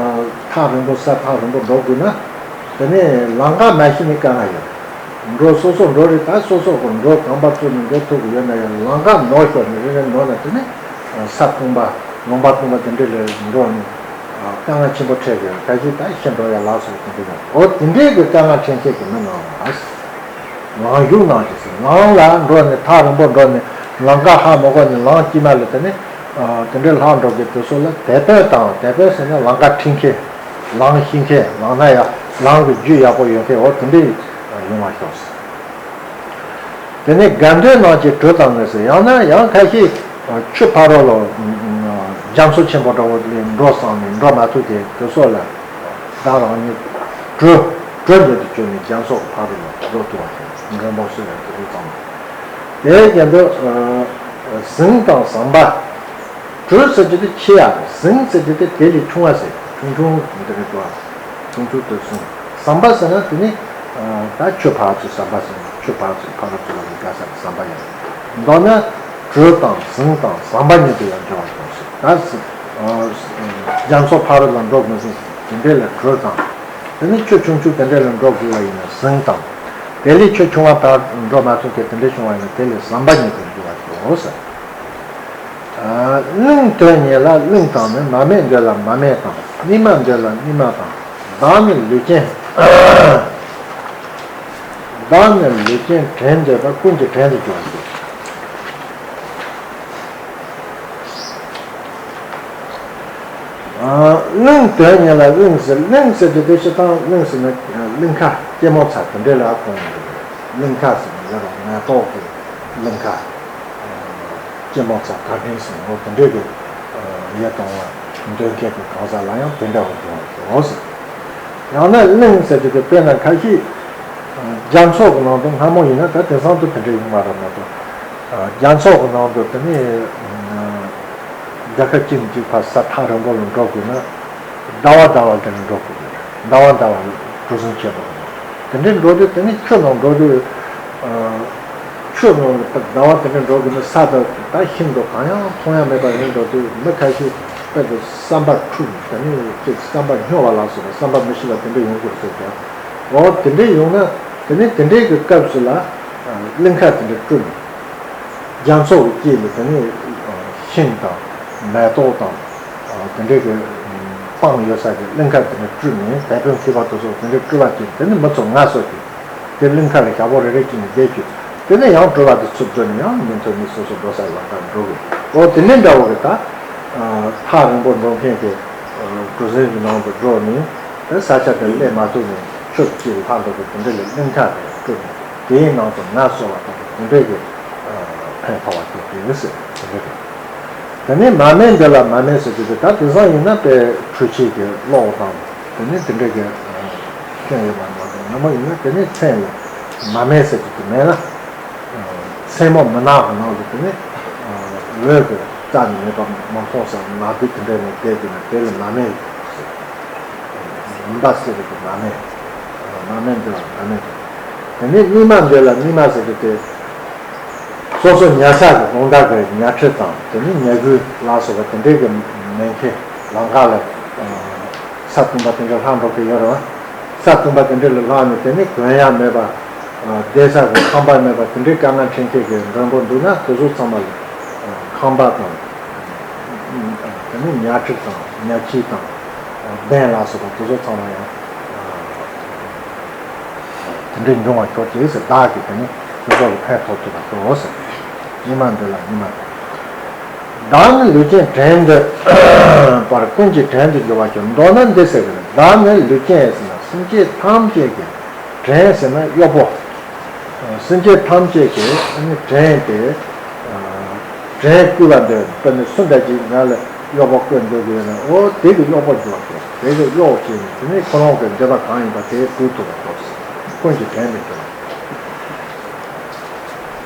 ཐག་རིང་པོ་ས་ཐག་རིང་པོ་འགྲོ་དགོས་ན་དེ་ནས་ལམ་ཁ་མ་ཤེས་ནས་དཀའ་ངལ་ཡོད། འགྲོ་སོ་སོ་འགྲོ་རེད། ད་སོ་སོ་གི་འགྲོ་གམ་པ་བཙུགས་ནས་འགྲོ་ཐུབ་ཀྱི་ཡོད་ན་ཡང་ལམ་ཁ་ནོར་ཤོར་ནས་རེ་རེ་འགྲོ་ན་དེ་ནས་ས་ཕུང་པ་ལུང་པ་ཕུང་པ་དེ་འདྲ་ལ་འགྲོ་ནས་དཀའ་ངལ་ཆེན་པོ་འཕྲད་ཀྱི་རེད། ད་ཅི་ད་ཤི་འགྲོ་ཡ་ལ་སོགས་དེ་འདྲ་ཡོད། འོ་དེ་འདྲའི་གི་དཀའ་ངལ་འཕྲད་མཁན་གྱི་མི་ནང་ལ། ལང་གཤོང་རྣམས་ཀྱི་ཟེར། ལམ་ལ་འགྲོ་ནས་ཐག་རིང་པོ་འགྲོ་ནས་ལམ་ཁ་ཧ་མ་གོ་ནས་ལམ་དཀྱིལ་མ་ལ་དེ་ནས་དེ་འདྲའི་ལྷག་འགྲོ་གི་དེ་ཚོ་ལ་དེད་དཔོན་དང་། དེད་དཔོན་ཟེར་ན་ལམ་ཁ་ཁྲིད་མཁན། ལམ་ཤེས་མཁན། ལམ་ན་ཡ་ལམ་གྱི་རྒྱུས་ཡག་པོ་ཡོད་མཁན། འོ་དེ་འདྲའི་ཡོང་བ་ཤོག་ཟེར། དེ་ནས་དགའ་འདོད་རྣམས་ཀྱི་གྲུ་དང་ནི་ཟེར། ཡང་ན་ཡང་ཁ་ཤས་ཆུ་ཕ་རོལ་ལ་རྒྱ་མཚོ་ཆེན་པོ་འདྲ་བོ་ལ་འགྲོ་བསམ་ནས་འགྲོ་མ་ཐུབ་མཁན་དེ་ཚོ་ལ། བདག་རང་ཉིད་གྲུ། གྲུ་འདི་དུ་བཅོལ་ནས་རྒྱ་མཚོ་ཕ་རོལ་ལ་འགྲོ་ཐུབ་པ་དང་མགོན་པོ་སུ་ཡང་དེ་ཚོ་ཚང་མ། དེའི་རྒྱན་དུ་ཟིན་དང་ཟམ་པ། གྲུ་ཟེར་རྒྱུ་དེ་ཆེ་ཡ་རེད། ཟིན་ཟེར་རྒྱུ་དེ་དེ་ལས་ཆུང་བ་ཟེར། ཆུང་ཆུང་འདི་རེད་དོ། ཆུང་ཆུང་དུ་ཟིན། ཟམ་པ་ཟེར་ན་དེ་ནི་ད་ཆུ་ཕར་ཚུར་ཟམ་པ་ཟེར་ན་ཆུ་ཕར་ཚུར་ཕར་ཚུར་ལ་དགའ་ས་ཟམ་པ་ཡང་། མདོར་ན་གྲུ་དང་ཟིན་དང་ཟམ་པ་ཉིད་དུ་ཡང་འགྱུར་བར་ཤོག་ཟེར། ད་ཟིན། རྒྱ་མཚོ་ཕ་རོལ་ལ་འགྲོ་མི་ཟིན། དེ་འདྲའི་ལ་གྲུ་དང་། དེ་ནི་ཆུ་ཆུང་ཆུང་དེ་འདྲ་ལ་འགྲོ་དགོས་པ་ཡིན་ན་ཟིན་དང་། དེ་ལས་ཆུ་ཆུང་བ་ཕར་འགྲོ་མ་ཐུབ་མཁན་དེ་འདྲ་བྱུང་བ་ཡིན་ན་དེ་ལས་ཟམ་པ་ཉིད་དུ་འགྱུར་བར་ཤོག་ཟེར། གླིང་དོན་གཉེར་ལ་གླིང་དང་ནི། མ་སྨད་འདོད་ལ་མ་སྨད་དང་། གཉིས་མ་འདོད་ལ་གཉིས་མ་དང་། བདག་ནི་ལུས་ཅན། བདག་ནི་ལུས་ཅན་བྲན་འདོད་པ། ཀུན་གྱི་བྲན་དུ་གྱུར་པ་ཞིག། གླིང་དོན་གཉེར་ལ་གླིང་ཟེར། གླིང་ཟེར་དུས་དེ་སྤྱིར་བཏང་གླིང་ཟེར་ན་གླིང་ཁ་སྐྱེད་མོས་ཚལ་དེ་འདྲ་ལ་གོ་ནས། གླིང་ཁ་ཟེར་ན་ལ་རང་མེ་ཏོག་གི་གླིང་ཁ། སྐྱེད་མོས་ཚལ་གར་སྟེགས་སུ་འོ་དེ་འདྲའི་གི་ཡིད་དུ་འོང་བ་འདོད་མཁན་གྱི་གང་ཟག་ལ་ཡང་དེ་འདྲ་བ་འབྱུང་བ་འོ་ཟེར། ཡང་ན་གླིང་ཟེར་དུས་དེ་དཔེར་ན་ཁ་ཤས་ རྒྱ་མཚོ་གི་ནང་དུ་སྔ་མོ་ཡིན་ན་ད་དེང་སང་དུ་དེ་འདྲ་ཡོང་མ་རེད་མ་གཏོགས། རྒྱ་མཚོ་གི་ནང་དུ་དེ་ནས་རྒྱལ་ཁབ་གཅིག་ནས་གཅིག་ཕར་ས་ཐག་རིང་པོ་ལ་འགྲོ་དགོས་ན་ཟླ་བ་ཟླ་བ་དེ་འདྲ་འགྲོ་དགོས་རེད། ཟླ་བ་ཟླ་བ་གྲུ་གཟིངས་བྱེད་དགོས་རེད། དེ་འདྲ་འགྲོ་དུས་དེ་ནས་ཆུ་ནང་འགྲོ་དུས་ཆུ་ནང་ལ་ཟླ་བ་དེ་འདྲ་འགྲོ་དགོས་ན་ས་དང་ད་ཤིང་དང་གང་ཡང་མཐོང་ཡ་མེད་པ་ཡིན་འགྲོ་དུས་མི་ཁ་ཤས་དཔེ་དུ་བསམ་པ་འཁྲུག་དེ་ནས་ཅིག་བསམ་པ་སྨྱོ་བ་ལ་སོགས་པ་བསམ་པ་མི་ཤེས་པ་དེ་འདྲ་ཡོང་གི་རེད་ཟེར་ཀྱང་། འོ་དེ་འདྲ་ཡོང་ན་དེ་ནས་དེ་འདྲའི་གི་སྐབས་སུ་ལ་གླིང་ཁ་དེ་འདྲ་བསྐྲུན། རྒྱ་མཚོ་གི་དཀྱིལ་ལ་དེ་ནས་ཤིང་དང་མེ་ཏོག་དང་དེ་འདྲའི་གི་སྤང་ཡོད་ས་གི་གླིང་ཁ་དེ་འདྲ་བསྐྲུན་ནས་དེད་དཔོན་མཁས་པ་དེ་ཚོ་དེ་འདྲ་སྤྲུལ་པ་བྱས་དེ་ནས་མི་ཚོ་ངལ་གསོ་བྱས། དེ་གླིང་ཁ་ལ་ཞག་པོ་རེ་རེ་བྱས་ནས་བསྡད་བཅུག་དེ་ནས་ཡང་སྤྲུལ་པ་དེ་ཚུར་འཛུལ་ནས་ཡང་མི་ཚོ་མི་སོ་སོ་འགྲོ་ས་ལམ་ཁ་འགྲོ་གི། འོ་དེ་འདྲའི་འདྲ་བོ་གི་ད་ཐག་རིང་པོ་འགྲོ་མཁན་གི་གྲུ་གཟིངས་ཀྱི་ནང་དུ་འགྲོ་ནས་དེ་ས་ཆ་དེ་སླེབས་མ་ཐུབ་ནས་ཆུ་དཀྱིལ་ལྷག་འགྲོ་གི་དེ་འདྲ་གི་གླིང་ཁ་དེ་བསྐྲུན་ནས་དེའི་ནང་དུ་ངལ་གསོ་བ་དང་དེ་འདྲའི་གི་ཕན་ཐོགས་པ་སྐྱེས་ཏེ་ཟེར་དེ་འདྲ་གི། དེ་ནས་མ་སྨད་འདི་ལ་མ་སྨད་ཟེར་གྱི་འདུག་ད་དེང་སང་ཡིན་ན་དཔེ་འཕྲུལ་ཆས་ཀྱི་གློག་དང་དེ་ནས་དེ་འདྲ་གི་སྐྱོན་ཡོད་པ་མ་གཏོགས་སྔ་མོ་ཡིན་ན་དེ་ནས་མཚན་ལ་མ་སྨད་ཟེར་གྱི་འདུག་མེད་ན་མཚན་མོ་མུན་ནག་གི་ནང་དུ་དེ་ནས་འོད་ཀྱི་རྩ་ནས་མེད་པ་མ་མཐོང་ས་ནག་པོ་དེ་འདྲ་ནས་བསྡད་ཀྱི་ན་དེ་ལ་མ་སྨད་ཟེར། མུན་པ་སེལ་བའི་མ་སྨད། མ་སྨད་འདི་ལ་མ་སྨད། དེ་ནས་སྙིགས་མ་འདི་ལ་སྙིགས་མ་ཟེར་གྱི་དེ། སོ་སོ་ཉལ་ས་གི་དགོང་དག་གི་ཉལ་ཁྲི་དང་དེ་ནས་ཉལ་གོས་ལ་སོགས་པ་དེ་འདྲའི་གི་མེད་མཁན་ལམ་ཁ་ལ་ས་བཏུང་པ་དེ་འདྲ་ལྷག་འགྲོ་གི་ཡོད་རེད་བ། ས་བཏུང་པ་དེ་འདྲ་ལ་ལྷག་ནས་དེ་ནས་གོན་ཡ་མེད་པ། བསྡད་ས་གི་ཁང་པ་མེད་པ་དེ་འདྲའི་དཀའ་ངལ་འཕྲད་མཁན་གི་མགྲོན་པོ་འདུག་ན་དེ་ཚོ་ཚང་མ་ལ་ཁང་པ་དང་། དེ་ནས་ཉལ་ཁྲི་དང་ཉལ་ཁྱི་དང་། གདན་ལ་སོགས་པ་དེ་ཚོ་ཚང་མ་ཡང་། དེ་འདྲའི་འབྱུང་བ་ཤོག་ཅེས་ཟེར་བདག་གིས་དེ་ནི་དེ་ཚོ་ལ་ཕན་ཐོགས་ཐུབ་པར་ཤོག་ཟེར། སྙིགས་མ་འདི་ལ་སྙིགས་མ། བདག་ནི་ལུས་ཅན་བྲན་དུ་བར་ཀུན་གྱི་བྲན་དུ་འགྱུར་བ་ཞིག་མདོར་ན་འདི་ཟེར་གི་རེད། བདག་ནི་ལུས་ཅན་ཟེར་ན་སེམས་ཅན་ཐམས་ཅད་ཀྱི་བྲན་ཟེར་ན་གཡོག་པོ། སེམས་ཅན་ཐམས་ཅད་ཀྱི་ནི་བྲན་ཏེ། བྲན་བརྐུས་པ་འདི་དཔེར་ན་སུ་འདྲ་ཅིག་ང་ལ་གཡོག་པོ་བརྐོས་འགྲོ་གི་ཡོད་ན་འོ་དེ་གི་གཡོག་པོ་འགྱུར་བ་ཞིག་དེ་གི་གཡོག་བྱས་ནས་དེ་ནས་ཁོ་རང་གི་འདོད་པ་གང་ཡིན་པ་དེ་བསྒྲུབ་ཐུབ་པ་དགོས། ཀུན་གྱི་བྲན་དུ་འགྱུར་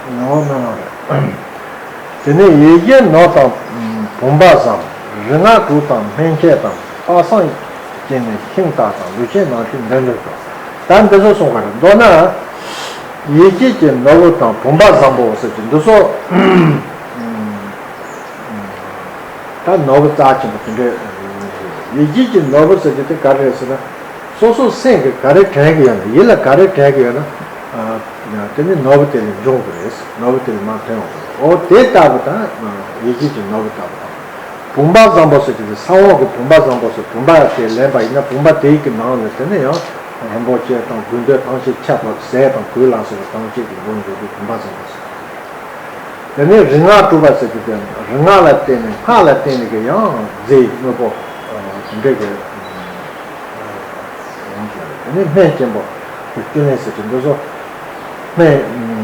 བ། ངོ་མ་རེད། དེ་ནས་ཡིད་ཀྱི་ནོར་དང་བུམ་པ་བཟང་། རིག་སྔགས་གྲུབ་དང་སྨན་ཆེན་དང་། དཔག་བསམ་གྱི་ནི་ཤིང་རྟ་དང་། ལུས་ཅན་ནང་བཞིན་འདོད་འཇོ་ཤོག་ད་འདི་ཚོ་གསུངས་པ་རེད། མདོར་ན། ཡིད་ཀྱི་ནོར་བུ་དང་བུམ་པ་བཟང་པོ་ཟེར་གྱི་འདི་ཚོ། ད་ནོར་བུ་རྩ་ཆེན་པོ་དེ་འདྲའི་ཡིད་ཀྱི་ནོར་བུ་ཟེར་གྱི་དེ་ག་རེ་རེད་ཟེར་ན། སོ་སོ་སེམས་ཀྱི་ག་རེ་དྲན་གྱི་ཡོད་ན་ཡིད་ལ་ག་རེ་དྲན་གྱི་ཡོད་ན། དེ་ནི་ནོར་བུ་དེ་ལས་འབྱུང་དགོས་རེད། ནོར་བུ་དེ་ལས་མར་ཐོན་འོང་གི་རེད། འོ་དེ་ལྟ་བུ་དང་ཡིད་ཀྱི་ནོར་བུ་ལྟ་བུ་དང་། བུམ་པ་བཟང་པོ་ཟེར་གྱི་དེ་ས་འོག་གི་བུམ་པ་བཟང་པོ་ཟེར་བུམ་པ་དེ་ལེན་པ་ཡིན་ན་བུམ་པ་དེ་ཡི་གི་ནང་ལ་དེ་ནི་ཡང་རིན་པོ་ཆེ་དང་དགོས་འདོད་ཐམས་ཅད་ཁྱབ་པ་ཟས་དང་གོས་ལ་སོགས་པ་ཐམས་ཅད་ཀྱི་འབྱུང་འགྱུར་གྱི་བུམ་པ་བཟང་པོ་ཟེར། དེ་ནས་རིག་སྔགས་གྲུབ་པ་ཟེར་གྱི་དེ་རིག་སྔགས་ལ་བརྟེན་ནས་སྔགས་ལ་བརྟེན་ནས་ཀྱི་ཡང་རྫས་དངོས་པོ་དེ་འདྲ་གི་ཡོང་གི་རེད། དེ་ནས་སྨན་ཆེན་པོ་གི་བཅུད་ལེན་ཟེར་གྱི་འདི་ཚོ་སྨན་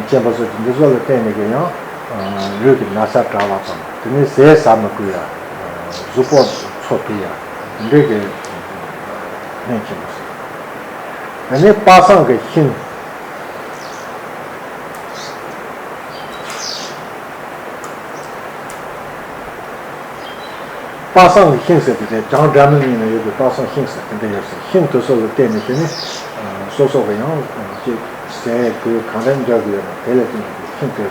ཆེན་པོ་ཟེར་གྱི་འདི་ཚོ་ལ་བརྟེན་ནས་ཀྱི་ཡང་ལུས་ཀྱི་ན་ཚ་དྲག་པ་དང་དེ་ནས་ཟས་ཟ་མི་དགོས་ཡ། གཟུགས་པོ་འཚོ་ཐུབ་ཡ་དེ་འདྲ་གི་སྨན་ཆེན་པོ་ཟེར། དེ་ནས་དཔག་བསམ་གྱི་ཤིང་། དཔག་བསམ་གྱི་ཤིང་ཟེར་དེ་དེ་བྱང་སྒྲ་མི་སྙན་ན་ཡོད་པའི་དཔག་བསམ་ཤིང་ཟེར་དེ་འདྲ་ཡོད་ཟེར། ཤིང་དེ་ཚོ་ལ་བརྟེན་ནས་དེ་ནི་སོ་སོ་གི་ཡང་ཅིག་ཟས་གོས་གང་འདྲ་འཇོག་གི་ཡོད་ན་དེ་ལ་བརྟེན་ནས་ཤིང་དེ་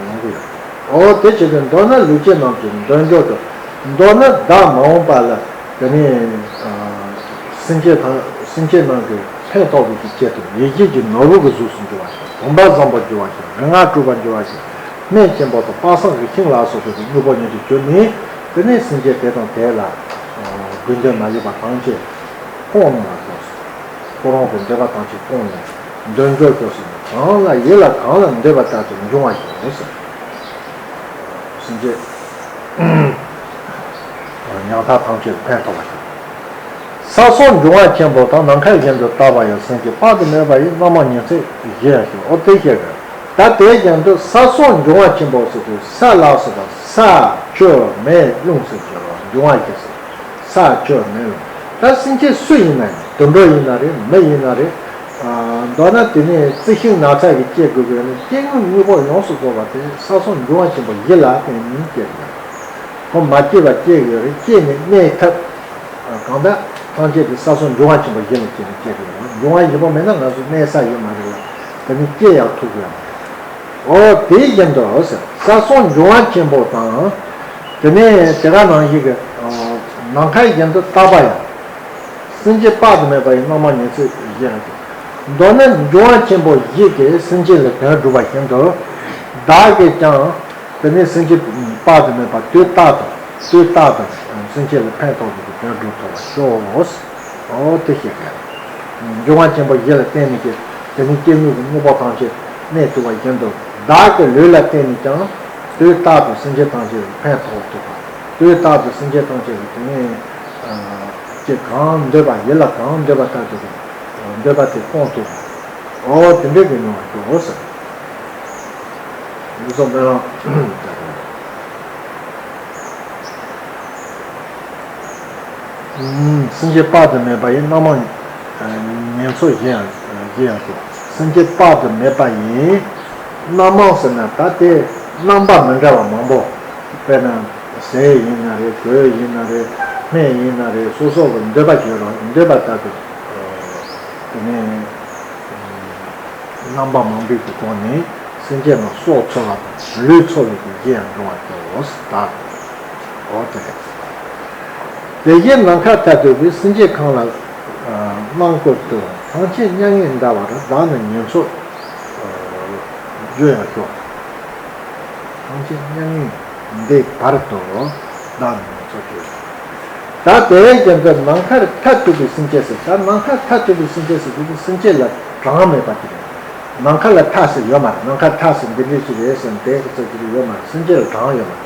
ཡོང་གི་ཡོད། འོ་དེ་བྱེད་དུས་མདོར་ན་ལུས་ཅན་རྣམས་ཀྱི་འདོད་འཇོ་དང་། མདོར་ན་བདག་མ་འོངས་པ་ལ་དེ་ནི་སེམས་ཅན་དང་སེམས་ཅན་རྣམས་ཀྱི་ཕན་ཐོགས་པའི་ཆེད་དུ་ཡིད་ཀྱི་ནོར་བུ་གི་གཟུགས་སུ་འགྱུར་བ་ཞིག་བུམ་པ་བཟང་པོར་འགྱུར་བ་ཞིག་རིག་སྔགས་གྲུབ་པར་འགྱུར་བ་ཞིག་སྨན་ཆེན་པོ་དང་དཔག་བསམ་གྱི་ཤིང་ལ་སོགས་པའི་དངོས་པོ་ཉིད་དུ་གྱུར་ནས་དེ་ནས་སེམས་ཅན་དེ་དང་དེ་ལ་དགོས་འདོད་མ་ལུས་པ་ཐམས་ཅད་སྐོང་གནང་བར་གྱུར། ཁོ་རང་གི་འདོད་པ་ཐམས་ཅད་སྐོང་ནས་འདོད་འཇོ་གྱུར་ཟེར་ནས་གང་ལ་ཡིད་ལ་གང་ལ་འདོད་པ་ལྟར་དུ་འབྱུང་བ་ཞིག་ཟེར། སེམས་ཅན་ཉག་ཐག་ཐམས་ཅད་ཕན་ཐོགས་པ་ཞིག་ས་སོགས་འབྱུང་བ་ཆེན་པོ་དང་ནམ་མཁའ་བཞིན་དུ་དག་པ་ཡི་སེམས་ཀྱི་དཔག་ཏུ་མེད་པ་ཡི་རྣམ་མང་ཉིང་མཚམས་བཞི་ཡང་ཞིག་འོ་དེ་ཤེས་དགོས། ད་དེའི་རྒྱན་དུ་ས་སོགས་འབྱུང་བ་ཆེན་པོ་ཟེར་དུས་ས་ལ་སོགས་པ་ས་ཆུ་མེ་རླུང་ཟེར་གྱི་འབྱུང་བ་ཞིག་ཟེར། ས་ཆུ་མེ་རླུང་། ད་སེམས་ཅན་སུ་ཡིན་ན་ཡང་དུད་འགྲོ་ཡིན་ན་རེད། མི་ཡིན་ན་རེད། མདོར་ན་དེ་ནས་རྩི་ཤིང་ནགས་ཚལ་གྱི་སྐྱེ་དགོས་པའི་ནི་སྐྱེ་དངོས་དངོས་པོ་ཡོངས་སུ་རྫོགས་པ་དེ་ས་སོགས་འབྱུང་བ་ཆེན་པོ་བཞི་ལ་བརྟེན་ནས་སྐྱེ་དགོས། ཁོ་མ་སྐྱེས་པ་སྐྱེ་དགོས་རེད། སྐྱེས་ནས་གནས་ཐབས་གང་ལྟར་ཐམས་ཅད་དེ་ས་སོགས་འབྱུང་བ་ཆེན་པོ་བཞི་ལ་བརྟེན་ནས་སྐྱེ་དགོས་རེད། འབྱུང་བ་བཞི་པོ་མེད་ན་ང་ཚོ་གནས་ས་ཡོད་མ་རེད་ལ། དེ་ནི་སྐྱེ་ཡང་ཐུབ་ཀྱི་ཡོད་མ་རེད། འོ་དེ་བཞིན་དུ་ཟེར་ས་སོགས་འབྱུང་བ་ཆེན་པོ་དང་། དེ་ནས་དེ་ག་ནང་བཞིན་གྱི་ནམ་མཁའ་བཞིན་དུ་རྟག་པ་ཡང་། སེམས་ཅན་དཔག་ཏུ་མེད་པ་ཡི་རྣམ་མང་ཉེར་འཚོ་བཞི་ཡང་དུ། མདོར་ན་འབྱུང་བ་ཆེན་པོ་བཞི་གིས་སེམས་ཅན་ལ་དོན་སྒྲུབ་པ་བཞིན་དུ། བདག་གིས་ཀྱང་དེ་ནས་སེམས་ཅན་དཔག་ཏུ་མེད་པ་དུས་རྟག་ཏུ་དུས་རྟག་ཏུ་སེམས་ཅན་ལ་ཕན་ཐོགས་པའི་དོན་སྒྲུབ་ཐུབ་པར་ཤོག། འོ་དེ་ཤེས་དགོས། འབྱུང་བ་ཆེན་པོ་བཞི་ལ་བརྟེན་ནས་ཀྱི་དེ་ནི་སྐྱེ་དངོས་ཀྱི་དངོས་པོ་ཐམས་ཅད་གནས་ཐུབ་པ་བཞིན་དུ། བདག་གི་ལུས་ལ་བརྟེན་ནས་ཀྱང་དུས་རྟག་ཏུ་སེམས་ཅན་ཐམས་ཅད་ལ་ཕན་ཐོགས་ཐུབ་པ། དུས་རྟག་ཏུ་སེམས་ཅན་ཐམས་ཅད་ལ་དེ་ནས་ཀྱི་གང་འདོད་པ་ཡིད་ལ་གང་འདོད་པ་ལྟར་དུ་འདོད་པ་དེ་སྐོང་ཐུབ་པ། འོ་དེ་འདྲའི་གི་མྱོང་བ་ཞུའོ་ཟེར། འདི་ཚོ་སྨོན་ལམ། སེམས་ཅན་དཔག་ཏུ་མེད་པ་ཡི་རྣམ་མང་ཉེར་འཚོ་བཞི་ཡང་བཞི་ཡང་དུ། སེམས་ཅན་དཔག་ཏུ་མེད་པ་ཡི་རྣམ་མང་ཟེར་ན་ད་དེ་རྣམ་པ་མི་འདྲ་བ་མང་པོ། དཔེར་ན་ཟས་ཡིན་ན་རེད། གོས་ཡིན་ན་རེད། སྨན་ཡིན་ན་རེད། སོ་སོ་གི་འདོད་པ་བྱོས་རོགས། འདོད་པ་ལྟར་དུ་དེ་ནས་རྣམ་པ་མང་པོའི་སྒོ་ནས་སེམས་ཅན་རྣམས་སྲོག་འཚོ་བ་དང་ལུས་འཚོ་བའི་རྒྱུ་ཡང་འབྱུང་བར་འགྱུར་རོ། ད་འོ་དེ་རེད། དེ་བཞིན་ནམ་མཁའ་མཐར་ཐུག་པའི་སེམས་ཅན་གང་ལ་སྣང་བཀུར་དུ་ཐམས་ཅད་མྱ་ངན་འདའ་བར་བདག་ནི་ཉེར་འཚོ་རྒྱུ་ཡང་ཤོག། ཐམས་ཅད་མྱ་ངན་འདའ་བར་དུ་བདག་ནི་ཉེར་འཚོ་རྒྱུ་ཡང་ཤོག། ད་དེ་བཞིན་དུ་ནམ་མཁའ་མཐར་ཐུག་པའི་སེམས་ཅན་ཟེར། ད་ནམ་མཁའ་མཐར་ཐུག་པའི་སེམས་ཅན་ཟེར་དུས་སེམས་ཅན་ལ་གྲངས་མེད་པ་དེ་རེད། ནམ་མཁའ་ལ་མཐའ་ཟེར་ཡོད་མ་རེད། ནམ་མཁའ་མཐའ་ཟེར་འདི་འདྲས་ཅིག་རེད་ཟེར་ནས་དེ་གི་ཚོད་ཅིག་ཡོད་མ་རེད། སེམས་ཅན་ལ་གྲངས་ཡོད་མ་རེད།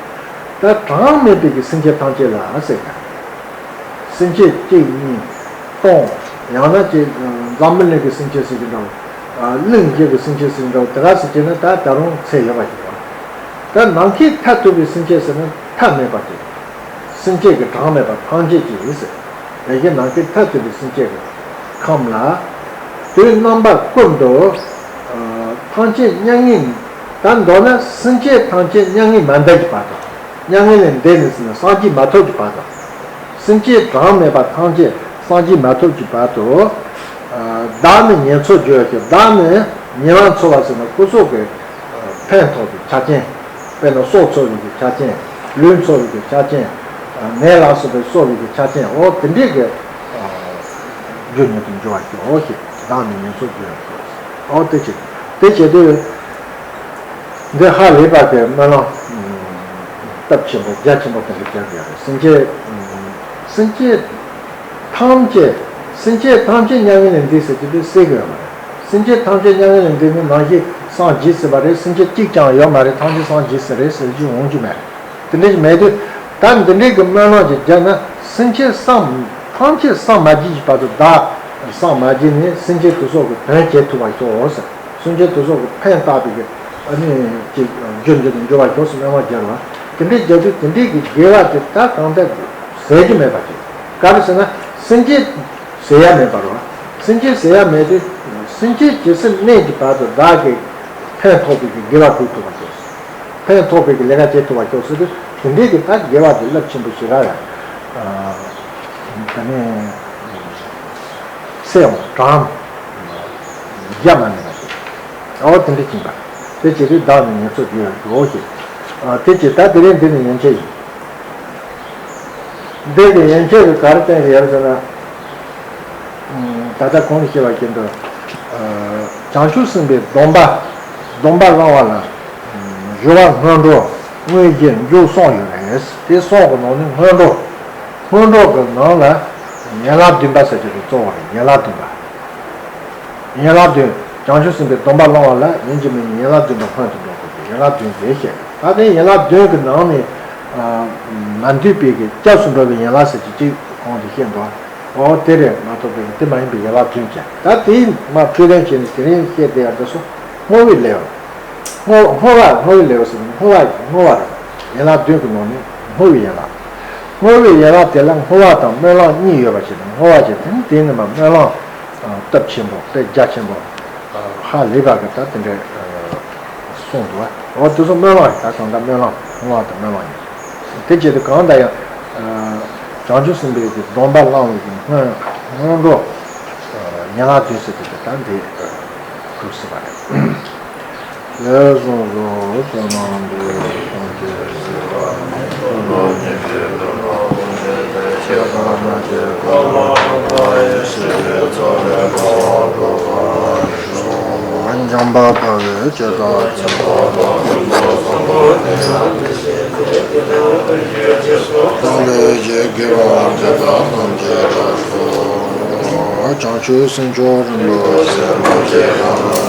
ད་གྲངས་མེད་པའི་གི་སེམས་ཅན་ཐམས་ཅད་ལ་ཟེར་ག་སེམས་ཅན་གཅིག་གཉིས་སྟོང་། ཡང་ན་ཅིག་འཛམ་བུ་གླིང་གི་སེམས་ཅན་ཟེར་གྱི་འདྲ་བོ། གླིང་བཞི་གི་སེམས་ཅན་ཟེར་གྱི་འདྲ་བོ། དེ་ག་ཟེར་གྱི་ན་ད་ད་རུང་ཚད་ཡོད་པ་ཞིག་རེད། ད་ནམ་མཁའི་མཐས་གཏུགས་པའི་སེམས་ཅན་ཟེར་ན་མཐའ་མེད་པ་དེ། སེམས་ཅན་གྱི་གྲངས་མེད་པ་ཐམས་ཅད་ཀྱི་ཟེར། དེ་བཞིན་ནམ་མཁའི་མཐས་གཏུགས་པའི་སེམས་ཅན་གྱི་ཁམས་ལ། དུས་རྣམ་པ་ཀུན་ཏུ། ཐམས་ཅད་མྱ་ངན། ད་མདོར་ན་སེམས་ཅན་ཐམས་ཅད་མྱ་ངན་མ་འདའ་གི་བར་དུ། མྱ་ངན་ལས་འདས་ནས་ཟེར་ན་སངས་རྒྱས་མ་ཐོབ་ཀྱི་བར་དུ། སེམས་ཅན་གྲངས་མེད་པ་ཐམས་ཅད་སངས་རྒྱས་མ་ཐོབ་ཀྱི་བར་དུ། བདག་ནི་ཉེར་འཚོ་རྒྱུ་ཡང་ཤོག། བདག་ནི་ཉེ་བར་འཚོ་བ་ཟེར་ན་སྐུ་སྲོག་གི་ཕན་ཐོགས་པའི་ཆ་རྐྱེན། དཔེར་ན་སྲོག་འཚོ་བའི་གི་ཆ་རྐྱེན། ལུས་འཚོ་བའི་གི་ཆ་རྐྱེན། ནད་ལ་སོགས་པའི་གསོ་བའི་གི་ཆ་རྐྱེན། འོ་དེ་འདྲས་གི་རྒྱུ་ཉིད་དུ་འགྱུར་བར་ཤོག་ཞེས་བདག་ནི་ཉེར་འཚོ་རྒྱུ་ཡང་ཤོག། འོ་དེ་བྱེད། དེ་བྱེད་དུས། འདི་ཧ་ལས་པ་གི་སྨོན་ལམ་སྟོབས་ཆེན་པོ་རྒྱ་ཆེན་པོ་དེ་འདྲ་རྒྱག་ཡོད་རེད། སེམས་ཅན། སེམས་ཅན་ཐམས་ཅད། སེམས་ཅན་ཐམས་ཅད་མྱ་ངན་ལས་འདས་ཟེར་གྱི་དེ་གསལ་གི་ཡོད་མ་རེད། སེམས་ཅན་ཐམས་ཅད་མྱ་ངན་ལས་འདས་ནི་ནམ་ཞིག་སངས་རྒྱས་ཟེར་བ་རེད། སེམས་ཅན་གཅིག་ཀྱང་ཡོད་མ་རེད། ཐམས་ཅད་སངས་རྒྱས་ཟེར་རེད་ཟེར་རྒྱུ་འོང་རྒྱུ་མེད། དེ་འདྲ་ཞིག་མེད་དུས། ད་འདི་འདྲའི་གི་སྨོན་ལམ་ཅིག་བརྒྱབ་ན་སེམས་ཅན་སངས། ཐམས་ཅད་སངས་མ་རྒྱས་ཀྱི་བར་དུ་བདག་སངས་མ་རྒྱས་ནས་སེམས་ཅན་དེ་ཚོ་གི་དོན་བྱེད་ཐུབ་པར་ཤོག་ཟེར། སེམས་ཅན་དེ་ཚོ་གི་ཕན་བཏགས་པའི་གི་ཨ་ནི་ཅིག་རྒྱུ་འབྲས་དུ་འགྱུར་བར་ཤོག་ཟེར་སྨོན་ལམ་བརྒྱབ་རོགས། དེ་འདྲའི་བརྒྱབ་དུས་དེ་འདྲའི་གི་དགེ་བ་དེ་ད་གང་ལྟར་ཟད་རྒྱུ་མེད་པ་ཅིག། ག་རེ་ཟེར་ན་སེམས་ཅན་ཟད་ཡ་མེད་པ་རེད་བ། སེམས་ཅན་ཟད་ཡ་མེད་དུས་སེམས་ཅན་ཇི་སྲིད་གནས་ཀྱི་བར་དུ་བདག་གིས་ཕན་ཐོགས་པའི་གི་དགེ་བ་སྒྲུབ་ཐུབ་པར་ཤོག། ཕན་ཐོགས་པའི་གི་ལས་ཀ་བྱེད་ཐུབ་པར་ཤོག་ཟེར་དུས་དེ་འདྲའི་གི་ད་དགེ་བ་དེ་རླབས་ཆེན་པོ་ཞེ་དྲག་ཡང་། ད་ནི་ཚེ་ཡང་གྲངས་བརྒྱ་མ་ནས་མ་ཞིག། ཨོ་དེ་འདྲ་ཅིག་པ། དེ་བྱེད་དུས་བདག་ནི་ཉེར་འཚོ་རྒྱུ་ཡང་ཤོག་ཞེས། དེ་བྱེད་ད་དེ་རིང་འདི་ནི་ཡན་ཆད་ཡིན། འདི་གི་ཡན་ཆད་ཀྱི་ག་རེ་བསྟན་གྱི་ཡོད་ཟེར་ན། ད་ལྟ་གོང་དུ་བཤད་པ་བཞིན་དུ། བྱང་ཆུབ་སེམས་དཔའི་སྡོམ་པ། སྡོམ་པ་བླང་བ་ལ། སྦྱོར་བ་སྔོན་འགྲོ། དངོས་གཞི་མཇུག་གསུམ་ཡོད་རེད། དེ་གསུམ་གྱི་ནང་ནས་སྔོན་འགྲོ། སྔོན་འགྲོ་གི་ནང་ལ། ཡན་ལག་བདུན་པ་ཟེར་གྱི་རེད། གཙོ་བོ་རེད། ཡན་ལག་བདུན་པ། ཡན་ལག་བདུན། བྱང་ཆུབ་སེམས་དཔའི་སྡོམ་པ་བླང་བ་ལ་ཡིན་གཅིག་མིན་གཉིས་ཡན་ལག་བདུན་པ་སྔོན་དུ་འགྲོ་དགོས་ཀྱི་ཡན་ལག་བདུན་དེ་བཤད། ད་དེ་ཡན་ལག་བདུན་གྱི་ནང་ནས། མ་འདུས་པའི་གི་སྐྱབས་སུ་འགྲོ་བའི་ཡན་ལག་ཟེར་གྱི་གཅིག་གོང་དུ་བཤད་འདུག། འོ་དེ་རེད་མ་གཏོགས་པའི་དེ་མ་ཡིན་པའི་ཡན་ལག་བདུན་ཅན། ད་དེའི་མ་འཕྲོས་དོན་བྱས་ནས་དེ་རིང་བཤད་དེ་ཡང་འདི་སོ་བསྔོ་བའི་ལེའུ། བསྔོ་བསྔོ་བ་བསྔོ་བའི་ལེའུ་ཟེར་ན་བསྔོ་བ་བསྔོ་བ་རེད། ཡན་ལག་བདུན་གྱི་ནང་ནས་བསྔོ་བའི་ཡན་ལག། བསྔོ་བའི་ཡན་ལག་དེ་ལ་བསྔོ་བ་དང་སྨོན་ལམ་གཉིས་ཡོད་པ་ཞིག་དང་། བསྔོ་བ་ཞེས་དེ་ནི་དེ་ནི་མ་སྨོན་ལམ། སྟོབས་ཆེན་པོ་དཔེ་རྒྱ་ཆེན་པོ་ཧ་ལས་པ་གི་ད་དེ་འདྲའི་གསུངས་འདུག་བ། འོ་དེ་ཚོ་སྨོན་ལམ་ད་གང་ལྟར་སྨོན་ལམ་སྨོན་ལམ་དང་སྨོན་ལམ་ཡིན། དེ་བྱེད་དུས་གང་ལྟར་ཡང་བྱང་ཆུབ་སེམས་དཔའི་གི་སྡོམ་པ་བླངས་པའི་གི་སྔོན་སྔོན་འགྲོ་ཡན་ལག་བདུན་ཟེར་དེ་ད་འདི་གྲུབ་ཟིན་པ་རེད། ཞེས་གསུངས་སོ། བསོད་ནམས་འདི་ཡིས་ཐམས་ཅད་གཟིགས་པ་ཉིད། ཐོབ་ནས་ཉེས་པའི་དགྲ་རྣམས་ཕམ་བྱས་ཏེ། སྐྱེ་རྒ་ན་འཆིའི་རྦ་རླབས་འཁྲུགས་པ་ཡི་ཕྱིར། ཚངས་པའི་ལྷ་ཚོགས་སྒྲོལ་དཀར་ཞོན། འཇམ་དཔལ་དཔའ་བོས་ཇི་ལྟར་མཁྱེན་པ་དང་། ཐུགས་ལས་བཞེད་དགེ་བ་འདི་དག་ཐམས་ཅད་རབ་ཏུ། བྱང་ཆུབ་སེམས་མཆོག་རིན་པོ་ཆེ།